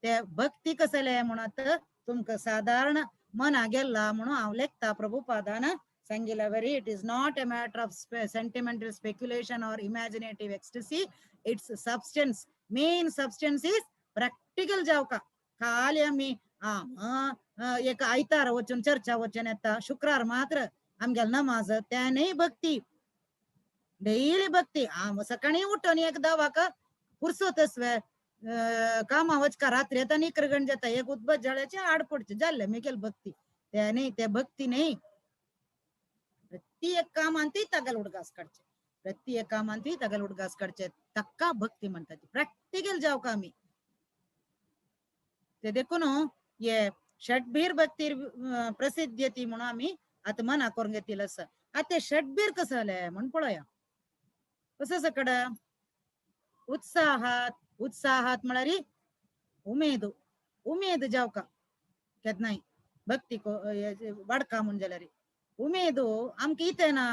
ते भक्ती कसले म्हणून आतां तुमकां सादारण मना गेल्ला म्हणून हांव लेखता प्रभुपादान सांगिल्ल्या वरी it is not a matter of sentimental speculation or imaginative ecstasy. Its substance main substance is practical जावका. खाली आमी एक आयतार वचून चर्चा वचून येता शुक्रार मात्र आमगेले नमाज तें भक्ती डेली भक्ती. हांव सकाळीं उठून एक दवाक पुरसोत आसवे कामा वचका रात्री येता इकरा जाता एक उदबत जाळ्याचे आड पडचे जाल्ले मेगेल भक्ती ते न्ही. ते भक्ती न्ही. प्रत्येक कामांतूय तागेले उडगास काडचे प्रत्येक कामांतूय तागेले उडगास काडचे ताका भक्ती म्हणटा ती प्रॅक्टिकल जावका आमी. ते देखून हे षड्भीर भक्तीर प्रसिद्ध्यती म्हणून आमी आतां मना करून घेतिल्लें आसा. आतां ते षड्भीर कसं जालें म्हूण पळोवया कसं सकड उत्साहात उत्साहात म्हळ्यार उमेद उमेद जावका केन्नाय भक्ती वाडका म्हूण जाल्यार उमेद आमकां इतें ना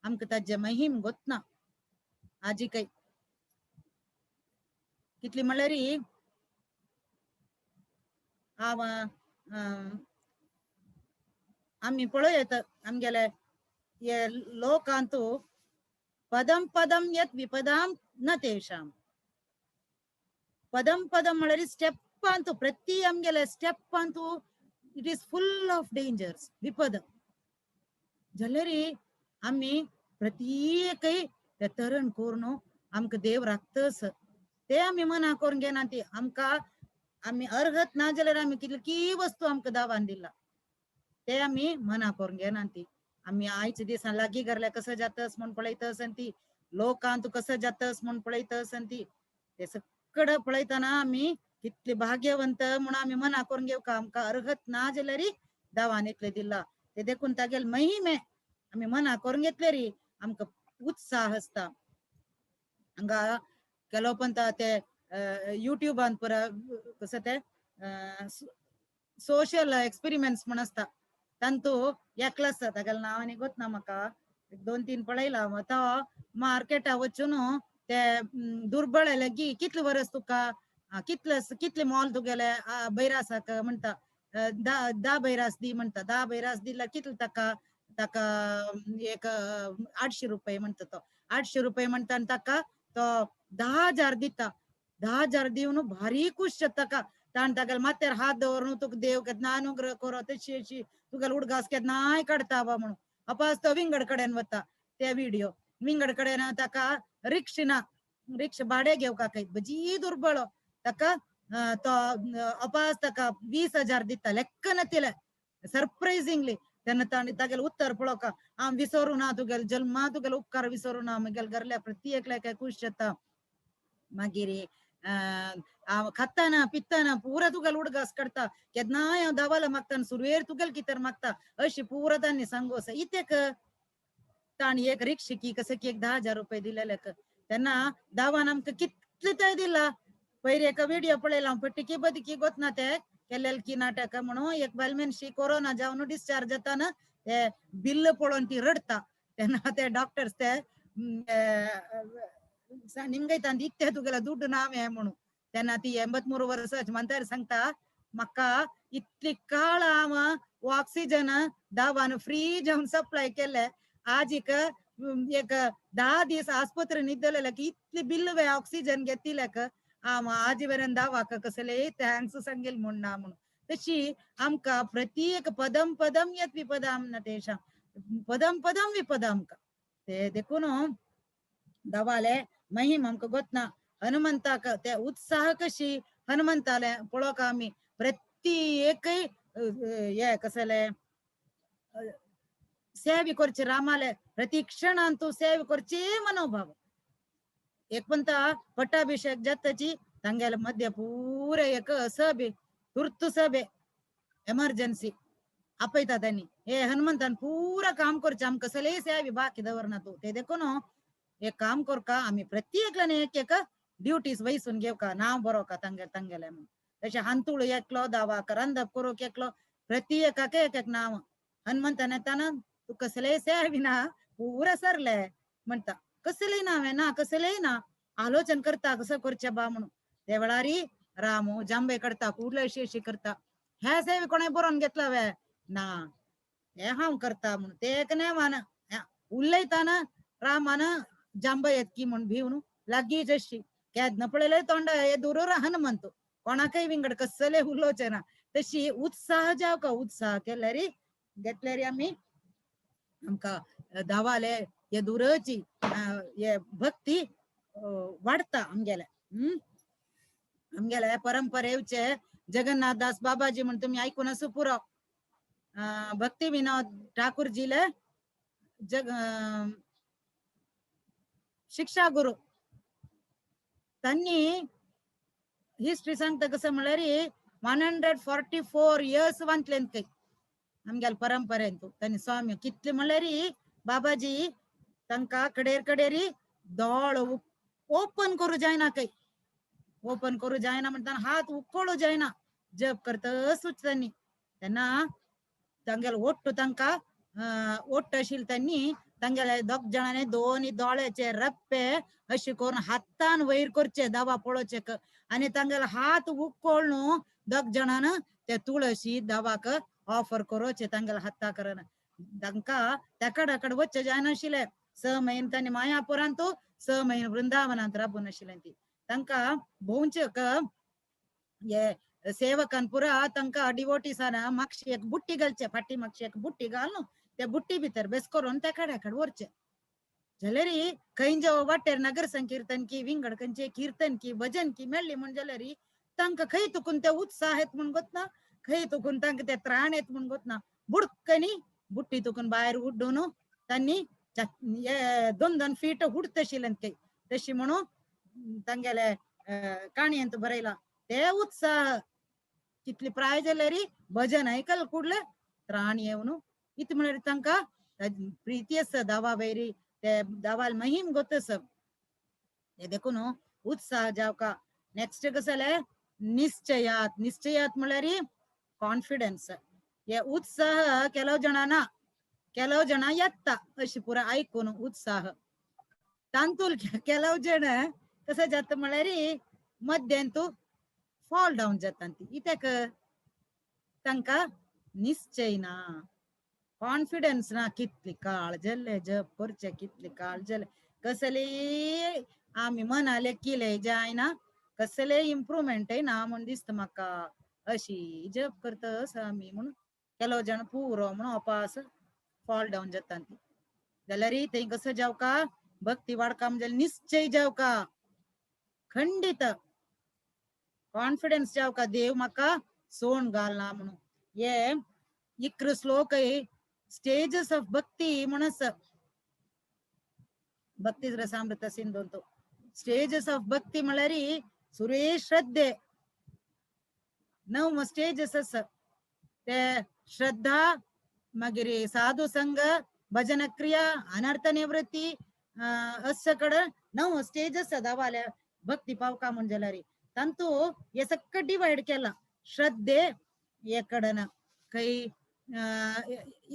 आमकां ताजे महिम गोतना आजी काय कितली म्हळ्यार हांव आमी पळयत आमगेले हे लोकांतू पदम पदम यत विपदाम न तेषां. पदम पदम म्हळ्यार स्टेप अंतू प्रति आमगेले step Antu it is full of dangers विपद. जाल्यार आमी प्रत्येकय ते तरण करून आमकां देव राखतस ते आमी मना करून घेना ती आमकां आमी अर्हत ना जाल्यार आमी कितली वस्तू आमकां दावान दिला ते आमी मना करून घेना ती. आमी आयच्या दिसान लागीं घरल्या कसं जातस म्हूण पळयतस आनी ती लोकांत कसं जातस म्हूण पळयतस आनी ती ते सगळं पळयतना आमी कितले भाग्यवंत म्हूण आमी मना करून घेवका. आमकां अर्हत ना जाल्यार दावान इतले दिला ते देखून तागेले महिमे आमी मना करून घेतले री आमकां उत्साह आसता. हांगा केलो पण ते युट्यूबान पुरा कसं ते सोशल एक्सपेरिमेंट्स म्हण आसता तांतू एकलो आसता तागेलें नांव आनी गोत ना म्हाका 2-3 पळयला. तो मार्केटा वचून ते दुर्बळ की कितले वर्स तुका कितले कितले मोल तुगेले बैरासाक म्हणटा 10 बैरास दी म्हणटा. 10 बैरास दिल्यार कितले ताका ताका एक 800 रुपये म्हणटा तो. 800 रुपये म्हणटा आनी ताका तो 10,000 दिता. 10,000 दिवन भारी खुश जाता ताका. ताण तागेले माथ्यार हात दवरून तुका देव केन्ना अनुग्रह करो तशी अशी तुगेले उडगास केन्नाय काडटा बा म्हणून. अपास तो विंगड कडेन वता ते व्हिडिओ विंगड कडेन ताका रिक्षा ना रिक्षा भाडें घेवपाक बजी दुर्बळ ताका तो अपास ताका 20,000 दिता लेक्क नातिले सरप्रायझिंगली. तेन्ना ताणें तागेलें उत्तर पळोवका हांव विसरूं ना तुगेले जल्मा तुगेले उपकार विसरूं ना म्हगेले घरल्या प्रति एकल्याक खूश जाता. मागीर हांव खाताना पिताना पुरा तुगेले उडगास काडटा केन्नाय हांव दावाला मागता सुरवेर तुगेले कितें मागता अशी पुरा तांणी सांगू आसा. इतेक ताणें एक रिक्षेकी कसं की एक 10,000 रुपये दिलेले तेन्ना दावान आमकां कितले ते दिला. पयर एक व्हिडिओ पळयला हांव फटीकी बदकी गोत ना ते केलेले की नाटक म्हणून एक बायल मनशी कोरोना जावन डिस्चार्ज जाताना ते बिल्ल पळोवन ती रडटा तेन्ना ते डॉक्टर्स ते निमगयता इकते तुगेले दुड्ड ना हें म्हणून. तेन्ना ती 83 वर्साची म्हातारी सांगता म्हाका इतली काळ हांव ऑक्सिजन दावान फ्री जावन सप्लाय केले आज एक एक 10 दीस आस्पत्रे न्हिदलेले की इतली बिल्ल वे ऑक्सिजन घेतिल्याक हांव आजी मेरेन दावाक कसले thanks सांगेल म्हूण ना म्हणून. तशी आमकां प्रत्येक पदम पदम येत विपदाम ना तेषां पदम पदम विपद आमकां ते देखून दावाले महिम आमकां गोतना. हनुमंताक ते उत्साह कशी हनुमंताले पळोवका आमी प्रत्येकय हे कसले सेवे करचे रामाले प्रति क्षणान तूं सेवे करचे मनोभाव. एक पंता पट्टाभिषेक जाताची तांगेले मध्य पुरे एक सभे तुर्त सभे एमर्जन्सी आपयता तांणी हे हनुमंतान पुरा काम करचें आमकां कसलेय सेवे बाकी दवरना तूं ते देखून एक काम करका आमी प्रत्येकल्यान एक एक ड्युटीज वैसून घेवका नांव बरोवका तांगेले तांगेले म्हणून. तशें हांतूळ एकलो दावाक रांदप करूंक एकलो प्रत्येकाक एक एक नांव. हनुमंतान येताना तूं कसलेय सेवे ना पुरा सरले म्हणटा कसलेय नांव ना कसलेय ना आलोचन करता कसं करचें बा म्हणून. ते वेळारी रामू जांबे काडटा कुडले अशी अशी करता ह्या सेवे कोणें बरोवन घेतला वे ना हे हांव करता म्हणून ते एक नेमान उलयताना रामान जांबा येतकी म्हूण भिवन लागींच अशी केन्ना पळयलें तोंडा हे दूर हनुमंत कोणाकय विंगड कसले उलोवचें ना. तशी उत्साह जावका उत्साह केल्यार घेतल्यार आमी आमकां दावाले हे दूरची हे भक्ती वाडटा आमगेले. आमगेले परंपरेचे जगन्नाथ दास बाबाजी म्हण तुमी आयकून आसूं पुरो. भक्ती विनोद ठाकूरजीले जग शिक्षा गुरु तांणी हिस्ट्री सांगता कसं म्हळ्यार 144 इयर्स वांतले खंय आमगेले परंपरेन. तांणी स्वामी कितले म्हळ्यार बाबाजी तांकां कडेर कडेरी दोळ ओपन करूं जायना खंय ओपन करूं जायना म्हणटा हात उकळू जायना जप करतसूच तांणी. तेन्ना तांगेले ओट्ट तांकां ओट्ट आशिल्ले तांणी तांगेले दोग जाणांनी दोन दोळ्याचे रप्पे अशे करून हातान वयर करचे दावा पळोवचे आनी तांगेले हात उकळून दोग जाणान ते तुळशी दावाक ऑफर करोचे तांगेले हाता करन. तांकां तेकडाकड वचचे जायनाशिल्ले. 6 म्हयने तांणी मायापुरांतू 6 म्हयने वृंदावनांत राबून आशिल्लें. ती तांकां भोंवचे हे सेवकान पुरा तांकां डिवोटीसान मागशी एक बुट्टी घालचे, फाटी मागशी एक बुट्टी घालून त्या बुट्टी भितर बेस करून त्या कड्या कडेन व्हरचे. जाल्यार खंय जे वाटेर नगर संकीर्तन की विंगड खंयचे कीर्तन की भजन की मेळ्ळी म्हण जाल्यार तांकां खंय तुकून ते उत्साह येत म्हण गोतना, खंय तुकून तांकां ते त्राण येत म्हण गोतना, बुडकनी बुट्टी तुकून भायर उड्डून तांणी 2-2 फीट हुडतशिल्लें खंय तशी म्हणून तांगेले काणयेंत बरयला. ते उत्साह कितली प्राय जाल्यार भजन आयकल कुडले त्राण येवन इत म्हळ्यार तांकां प्रिती आसा दावा वैरी ते दावाल महिम गोतस ते देखून उत्साह जावका. नेक्स्ट कसले निश्चयात. निश्चयात म्हळ्यार कॉन्फिडन्स. हे उत्साह ಕೆಲವು ಜನ ना, ಕೆಲವು ಜನ येता अशी पुरा आयकून उत्साह तांतूल ಕೆಲವು जण कसं जाता म्हळ्यार मध्यांतू फॉल डावन जाता ती. कित्याक तांकां निश्चय ना, कॉन्फिडन्स ना. कितली काळ जाल्ले जप करचे, कितली काळ जाल्ले कसले आमी मनाले केले जायना, कसले इम्प्रुवमेंट ना म्हूण दिसता म्हाका अशी जप करता आमी म्हूण ಕೆಲವು जण पुरो म्हूण अपास फॉल डावन जाता ती. जाल्यार थंय कसो जावका भक्ती वाडका म्हणजे निश्चय जावका, खंडित कॉन्फिडन्स जावका देव म्हाका सोण घालना म्हणून. हे 11 श्लोक स्टेजेस ऑफ भक्ती म्हणस भक्ती रसामृत सिंधुंतु स्टेजेस ऑफ भक्ती म्हळ्यार सुरेश श्रद्धे 9 स्टेजेस आसा. ते श्रद्धा, मागीर साधू संघ, भजन क्रिया, अनर्थ निवृत्ती अस्य कडेन 9 स्टेजेस दावाल्या भक्ती पावका म्हण जाल्यार तांतू हे सगळं डिवायड केला. श्रद्धे एकडन खंय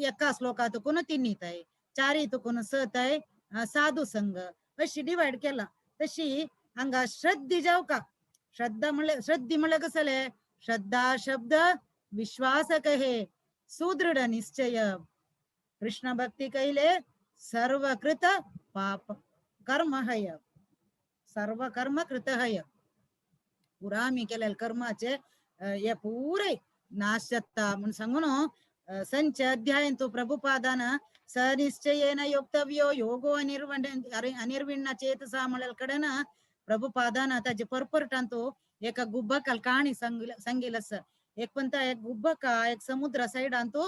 एका श्लोकात तुकून 3 ताय, 4 तुकून 6 ताय, साधू संघ अशी डिवायड केला. तशी हांगा श्रद्धे जावका. श्रद्धा म्हणल्यार श्रद्धे म्हणल्यार कसले श्रद्धा शब्द विश्वास कहे सुदृढ निश्चय कृष्ण भक्ती कैले सर्वकृत पाप कर्म हय सर्व कर्म कृत हय. पुरा आमी केलेले कर्माचे हे पुरे नाश जाता म्हूण सांगून संच अध्यायन तू प्रभुपादान सनिश्चयेन योक्तव्यो योगो अनिर्विण्ण चेतसा म्हणलेले कडेन प्रभुपादान ताजे परपरटान तो एका गुब्बकाल काणी सांगिल आसा. एक पंता एक गुब्बका एक समुद्र सायडान तो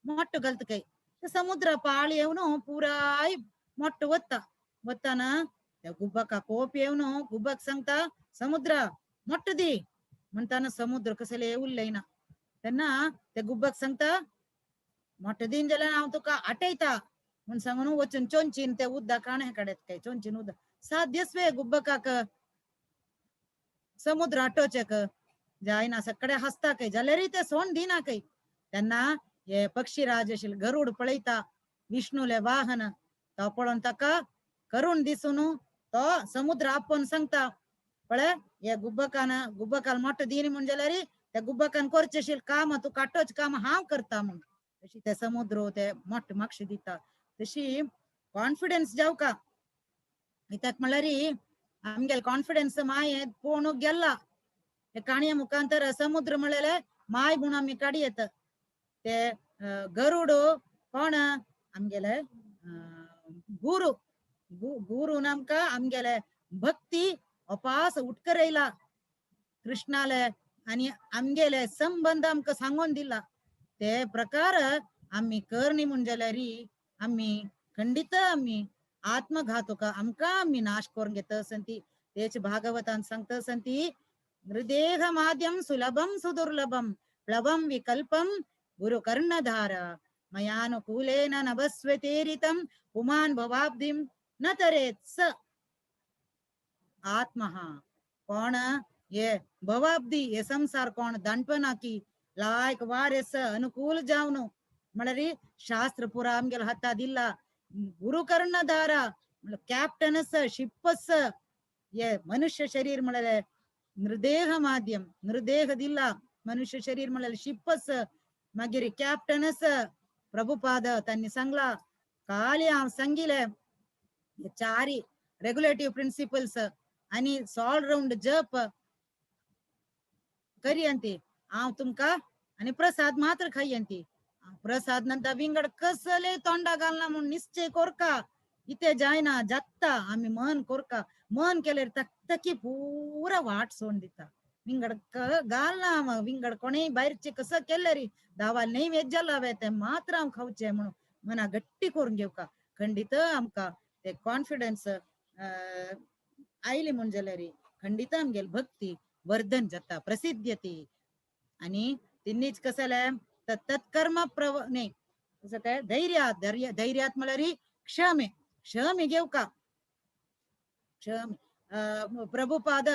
मोट्टो घालता काय समुद्र पाळ येवन पुराय मोट्टो वता. वताना त्या गुब्बका कोप येवन गुब्बक सांगता समुद्र मोट्टो दी म्हणताना समुद्र कसले उरलय ना. तेन्ना त्या गुब्बक सांगता मोट्टो दीन जाल्यार हांव तुका आटयता म्हूण सांगून वचून चोंचीन ते उदक काणे काडत काय चोंचीन उदक साध्यच वे गुब्बकाक समुद्र आटोवचेक जायना सगळे हसता काय जाल्यारय ते सोंड दिना काय. तेन्ना हे पक्षीराज आशिल्ले गरुड पळयता विष्णुले वाहन तो पळोवन ताका करुण दिसून तो समुद्र आपोवन सांगता पळय हे गुब्बकान गुब्बकाल मोठो दीन म्हूण जाल्यार त्या गुब्बकान करचें आशिल्लें काम तूं काटोच काम हांव करता म्हूण. तशी ते समुद्र ते मोठे मागशे दिता. तशी कॉन्फिडन्स जावका. कित्याक म्हणल्यार आमगेले कॉन्फिडन्स माये पोवणूक गेला हे काणये मुखांतर समुद्र म्हणलेले माय म्हूण आमी काडयेत. ते गरुड कोण आमगेले गुरु गुरून आमकां आमगेले भक्ती अपास उटकरयला कृष्णाले आनी आमगेले संबंद आमकां सांगून दिला. ते प्रकार आमी करणी म्हूण जाल्यार आमी खंडित आमी आत्मघातुक आमकां आमी नाश करून घेता संती. तेच भागवतान सांगता संती नृदेह माध्यम सुलभम सुदुर्लभम प्लवम विकल्पम गुरु कर्णधार मयानुकूलेन नभस्वतेरितम पुमान भवाब्धिम न तरेत स आत्महा. कोण हे भवाब्धी हे संसार कोण दांडपणा की लायक वारेस अनुकूल जावन म्हळ्यार शास्त्र पुरा आमगेले हातादिल्ला गुरु कर्णधार कॅप्टन शिप हे मनुष्य शरीर म्हळ्यार नृदेह माध्यम नृदेह दिला मनुष्य शरीर म्हळ्यार शिपस मागीर कॅप्टनस. प्रभुपाद त्यांनी सांगला काली हांव सांगिले हे चारी रेग्युलेटिव्ह प्रिन्सिपल्स आनी ऑल राउंड जप करयंती हांव तुमकां आनी प्रसाद मात्र खायंती. प्रसाद नंतर विंगड कसले तोंडा घालना म्हूण निश्चय कोरका. इते जायना जाता आमी मन कोरका. मन केल्यार तकतकी पुरा वाट सोडून दिता. विंगड घालना विंगड कोणेय भायरचे कसं केल्यार दावाल नैवेद्य लावे ते मात्र हांव खावचे म्हणून मना गट्टी करून घेवका. खंडित आमकां ते कॉन्फिडन्स आयली म्हूण जाल्यार खंडित आमगेली भक्ती वर्धन जाता, प्रसिद्ध्यती. आनी तिन्नीच कसं जालें तत्कर्म प्रव न्ही कसं तें धैर्यात धैर्य धैर्यात म्हळ्यार क्षमे क्षमे घेवका. क्षमे प्रभुपाद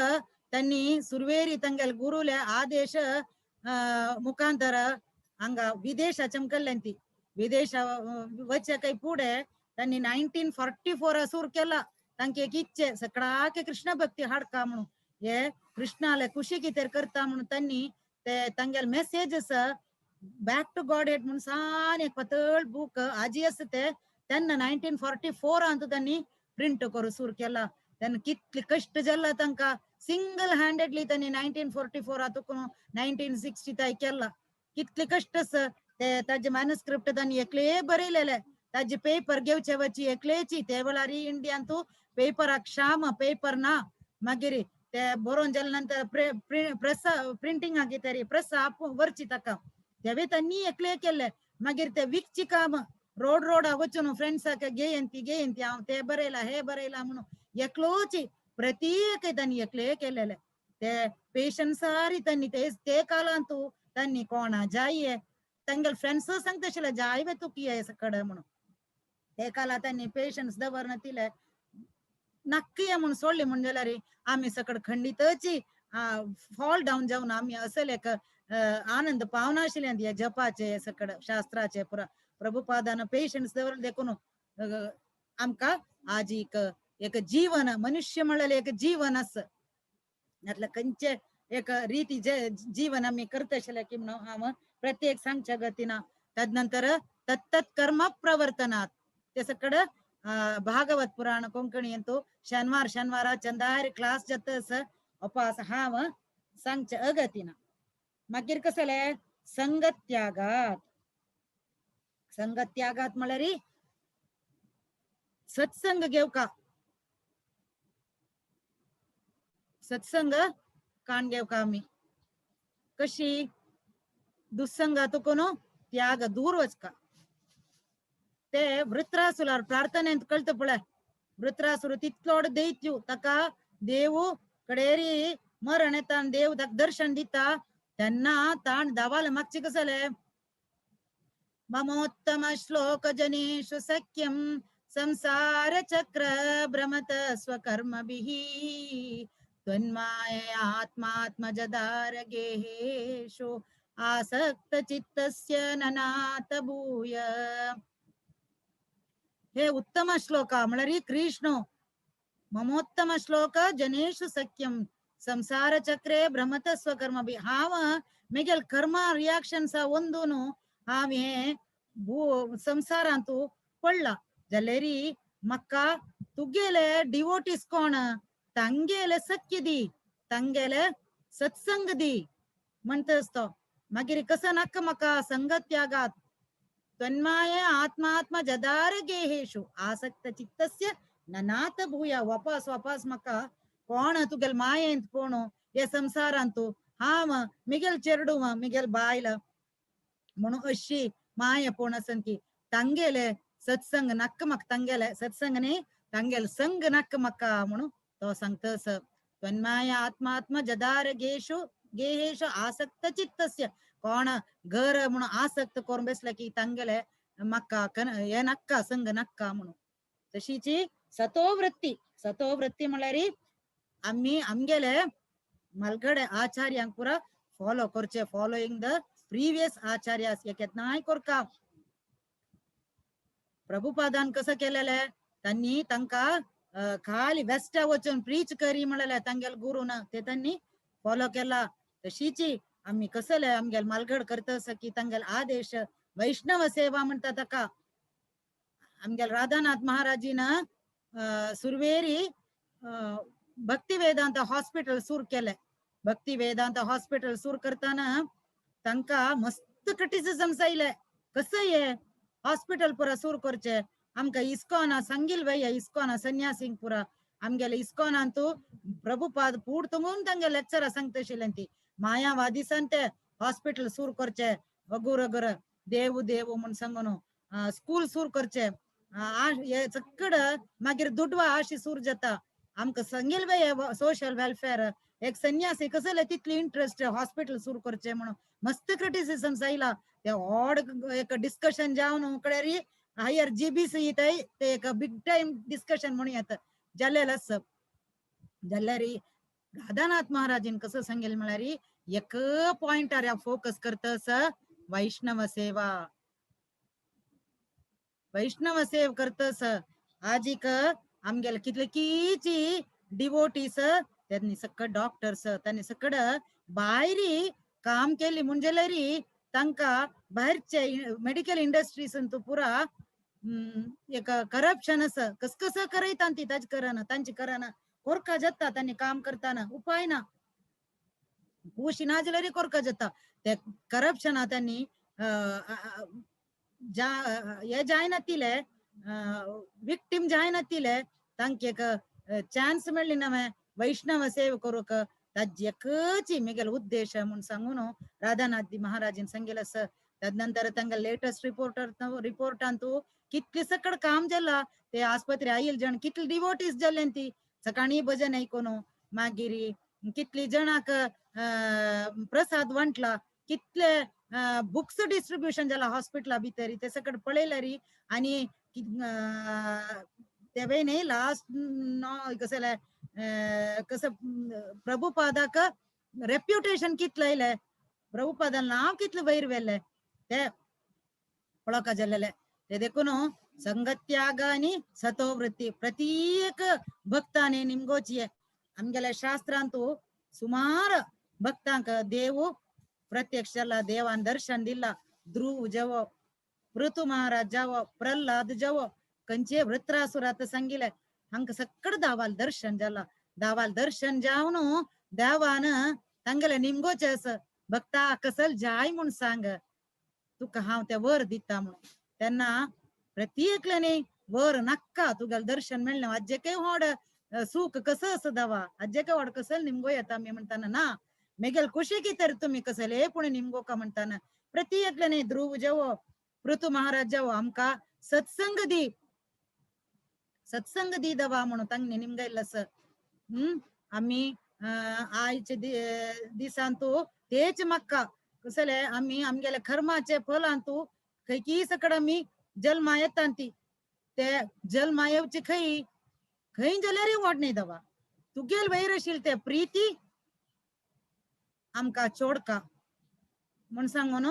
त्यांनी सुरवेरी तंगेल गुरुले आदेश मुखांतर हांगा विदेशा चमकल्ल्यांती. विदेश वचच्या काही पुढे त्यांनी 1944 सुरू केला. तांकी एक इच्छे सगळ्याक कृष्ण भक्ती हाडका म्हणून हे कृष्णाले खुशी कितें करता म्हणून त्यांनी ते तांगेले messages back to God head म्हणून सान एक पातळ बूक आजी आसा ते तेन्ना 1944 त्यांनी प्रिंट करून सुरू केला. तेन्ना कितले कश्ट जाल्ला तांकां सिंगल हँडेडली त्यांनी 1944 तुका 1960 ताय केला. कितले कश्ट आसा ते ताजे मॅन्युस्क्रिप्ट त्यांनी एकले बरयलेले. ताजे पेपर घेवचे वची एकलेची ते वेळार इंडियान तूं पेपराक क्षाम पेपर ना. मागीर ते बरोवन जाले नंतर प्रेस प्रिंटिंगाक तरी प्रेस व्हरची ताका तेवे त्यांनी एकले केले. मागीर ते विकची काम रोड रोडा वचून फ्रेंड्साक घेयंती घेयंती हांव ते बरयला हे बरयला म्हणून एकलोची प्रत्येक त्यांनी एकले केलेले. ते पेशन्सारी त्यांनी ते ते कालांतू त्यांनी कोणा जाये तांगेले फ्रेंड्स सांगता आशिल्ले जाय तुका ये सकड म्हणून. ते काला त्यांनी पेशन्स दवरना तिले नक्की म्हणून सोडली म्हूण जाल्यार आमी सकड खंडितची फॉल डावन जावन आमी असले एक आनंद पावनाशिल्ले ह्या जपाचे सकड शास्त्राचे पुरा. प्रभुपादान पेशन्स दवरले देखून आमकां आज एक एक जीवन मनुष्य म्हणलेले एक जीवन आसा. यातले खंयचे एक रीती जे जीवन आमी करता आशिल्ले की म्हणून हांव प्रत्येक सांगच्या गतीना. तदनंतर तत्तत् कर्म प्रवर्तनात ते सकड भागवत पुराण कोंकणी अंतू शनिवार शनिवार चंदार क्लास जाता उपास हांव सांगच्या अगतीना. मागीर कसं जालें संगत्यागात. संगत्यागात म्हळ्यार सत्संग घेवका. सत्संग काण घेवका आमी कशी दुस्संगात कोण त्याग दूर वचका. ते वृत्रासुरार प्रार्थनेंत कळता पळय वृत्रासुर तितलोड दैत्य ताका देव कडेरी मरण येता देव ताका दर्शन दिता तेन्ना ताण दावाले मागचे कसं जालें ममोत्तम श्लोक जनेषु सख्यं संसार चक्र भ्रमत स्वकर्मभिः त्वन्माय आत्मात्मजदार गेहेषु आसक्त चित्तस्य ननाथ भूय. हे उत्तम श्लोक म्हळ्यार कृष्ण ममोत्तम श्लोक जनेषु सख्यं संसार चक्रे भ्रमत स्वकर्मभिः. हांव मेगेल कर्म रियाक्षन्स ಒಂದೂನು हांव हे भू संसारांतू पडला जाल्यार म्हाका तुगेले डिवोटीस कोण तांगेले सख्य दी तांगेले सत्संग दी म्हणटस तो. मागीर कसं नाका म्हाका संगत्यागात त्वन्माय आत्मात्मा जदार गेहेषु आसक्त चित्तस्य ननाथ भूया. वापस वापस म्हाका कोण तुगेल मायेंत कोण हे संसारांतू हांव मिगेल चेरडूव मिगेल बायल म्हणून अशी माया कोण आसन की तांगेले सत्संग नाका म्हाका तांगेले सत्संग न्ही तांगेले संग नाका म्हाका म्हणून तो सांगता. त्वन्माय आत्मात्मा जदार गेशु गेहेषु आसक्त चित्तस्य. कोण घर म्हणून आसक्त करून बसले की तांगेले म्हाका हे नाका संग नाका म्हणून. तशीची सतोवृत्ती. सतोवृत्ती म्हळ्यार आमी आमगेले मलगडे आचार्यांक पुरा फॉलो करचे. फॉलोइंग the previous आचार्यास केन्नाय करका. प्रभुपादान कसं केलेले त्यांनी तांकां खाली वेस्टा वचून प्रीच करी म्हणलेले तांगेले गुरून ते त्यांनी फॉलो केला. तशीची आमी कसले आमगेले मालगड करता की तांगेले आदेश वैष्णव सेवा म्हणटा ताका. आमगेले राधानाथ महाराजीन सुरवेरी भक्ती वेदांत हॉस्पिटल सुरू केलें. भक्ती वेदांत हॉस्पिटल सुरू करतना तांकां मस्त क्रिटिसिजम्स आयले, कसं हे हॉस्पिटल पुरा सुरू करचे, आमकां इस्कॉना सांगील वय, इस्कॉना संन्यासींक पुरा आमगेले इस्कॉनांतू प्रभुपाद पूड तुंगून तांगे लेक्चरां सांगता आशिल्लें ती मायावादी ते हॉस्पिटल सुरू करचे, अगुर अगुर देव देव म्हूण सांगून स्कूल सुरू करचे, हे चक्कड मागीर दुडवा आशी सुरू जाता. आमकां सांगील वय सोशल वेलफेअर एक संन्यासी कसले तितली इंट्रस्ट हॉस्पिटल सुरू करचे म्हणून मस्त क्रिटिसिजम्स आयला. ते ऑड एक डिस्कशन जावन कडेरी हायर जीबीसी ते एक बिग टायम डिस्कशन म्हणून येता जाल्लेलं आसा. जाल्यार राधानाथ महाराजीन कसं सांगेल म्हळ्यार एक पॉयंटार फोकस करता वैष्णव सेवा, वैष्णव सेव करतस. आजीक आमगेले कितले डिवोटीस त्यांनी सकड डॉक्टर्स त्यांनी सकड भायरी काम केली म्हणजे तांकां भायरचे मेडिकल इंडस्ट्रीज तूं पुरा एक करप्शन आसा, कस कसं करयता ती ताजे करना तांची करना कोरका जाता, तांणी काम करताना उपाय ना, कुशी ना जाल्यार कोरका जाता. ते करप्शना त्यांनी हे जायनातिले विक्टीम जायनातिले तांकां एक चान्स मेळ्ळी ना वैष्णव सेव करूंक, ताजी एकच मिगेल उद्देश म्हूण सांगून राधानाथ महाराजीन सांगेल आसा. तदनंतर तांकां लेटस्ट रिपोर्टांतू कितले सकड काम जाला, ते आस्पत्रे आयल जण कितले डिवोटीज जाले ती सकाळी भजन आयकून, मागीर कितली जणांक प्रसाद वांटला, कितले बुक्स डिस्ट्रिब्युशन जाला हॉस्पिटला भितर, ते सकड पळयल्यार. आनी ते न्ही लास्ट कसले कसं प्रभुपादाक रेप्युटेशन कितलें आयलें, प्रभुपादान नांव कितलें वयर व्हेलें ते पळोवका जाल्लेलें. ते देखून संगत्याग आनी सतोवृत्ती प्रत्येक भक्तांनी निमगोची. आमगेल्या शास्त्रांतू सुमार भक्तांक देव प्रत्यक्ष जाला, देवान दर्शन दिला. ध्रुव जावो, पृथु महाराज जावो, प्रल्हाद जावो, खंयचे वृत्रासुरात सांगिले हांकां सकड दावाल दर्शन जाला. दावाल दर्शन जावन देवान तांगेले निमगोचे आसा, भक्ता कसल जाय म्हूण सांग, तुका हांव ते वर दिता म्हणून. तेन्ना प्रत्येकल्यानी वर नाक्का तुगेलें दर्शन मेळ्ळें, आज्जेकय व्हड सूख कसं आसा दावा, आज्जेकय व्हड कसल निमगो येता मी म्हणटाना ना, मेगेल कुशीकी तर तुमी कसले पूण निमगो का म्हणटाना. प्रत्येकल्यानी ध्रुव जावो, पृथु महाराज जावो, आमकां सत्संग दी, सत्संग दी दवा म्हणून तांणी निमगयल्लें आसा. आमी आयचे दिसांतू तेच म्हाका कसले आमी आमगेले कर्माचे फलांतू खंयकी सकड आमी जल्मा येता ती, ते जल्मा येवचे खंय खंय जाल्यारय व्हड न्ही दवा, तुगेल वयर आशिल्ले ते प्रिती आमकां चोडका म्हूण सांगून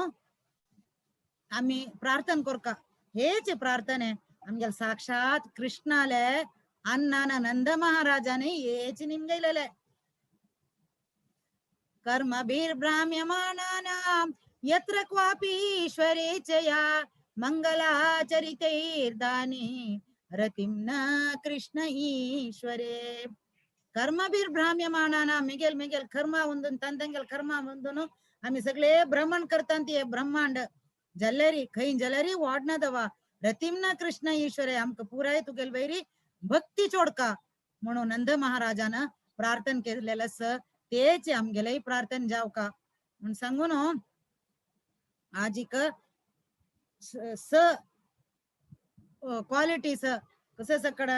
आमी प्रार्थना करका. हेच प्रार्थने आमगेले साक्षात कृष्णाले अन्नान नंद महाराजाने हेच निमगयलेले. कर्मभिर्भ्राम्यमाणानां यत्र क्वापि ईश्वरेच्छया मंगलाचरितैर्दानि रतिं न कृष्ण ईश्वरे. कर्मभिर्भ्राम्यमाणानां मिगेल मिगेल कर्म उंदून ತಂದಂಗೆಲ್ ಕರ್ಮ ಒಂದುನು आमी सगळे भ्रमण करतां ती ब्रह्मांड जाल्यारी खंय जाल्यारी वाडनादवा रतिम न कृष्ण ईश्वरे आमकां पुराय तुगेल वैरी भक्ती चोडका म्हणून नंद महाराजान प्रार्थन केलेलं आसा. तेच आमगेलेय प्रार्थन जावका म्हूण सांगून आजीक स क्वालिटीस कसं सकड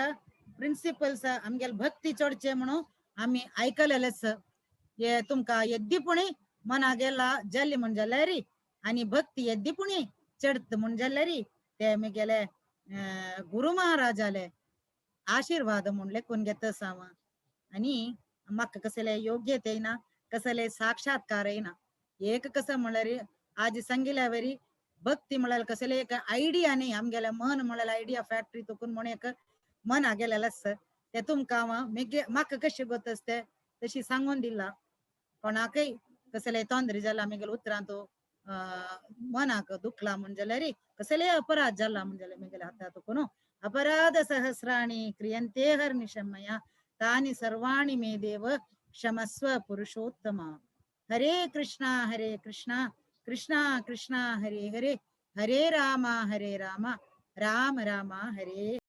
प्रिन्सिपल्स आमगेले भक्ती चोडचे म्हणून आमी आयकलेलें आसा. हे तुमकां येद्दीपुणी मना गेला जाल्ली म्हूण जाल्यार आनी भक्ती येद्दीपुणी चडत म्हूण जाल्यार ते मिगेले गुरु महाराजाले आशीर्वाद म्हूण लेखून घेता हांव. आनी म्हाका कसले योग्यते येना, कसले साक्षात्कार येना. एक कसं म्हणल्यार आज सांगिल्ल्या वरी भक्ती म्हळ्यार कसले एक आयडिया न्ही, आमगेले मन म्हळ्यार आयडिया फॅक्टरी तुकून म्हूण एक मना गेलेलें आसा. ते तुमकां हांव मेगे म्हाका कशें गोत आसता तशी सांगून दिला. कोणाकय कसले तोंदरी जाला मेगेले उतरांत मनाक दुखला म्हूण जाल्यार कसले अपराध जाला म्हूण जाल्यार मेगेले हाता तुकून अपराध सहस्राणि क्रियन्ते हर्निशं मया तानि सर्वाणि मे देव क्षमस्व पुरुषोत्तम। हरे कृष्णा हरे कृष्णा कृष्णा कृष्णा हरे हरे, हरे राम हरे राम राम राम हरे।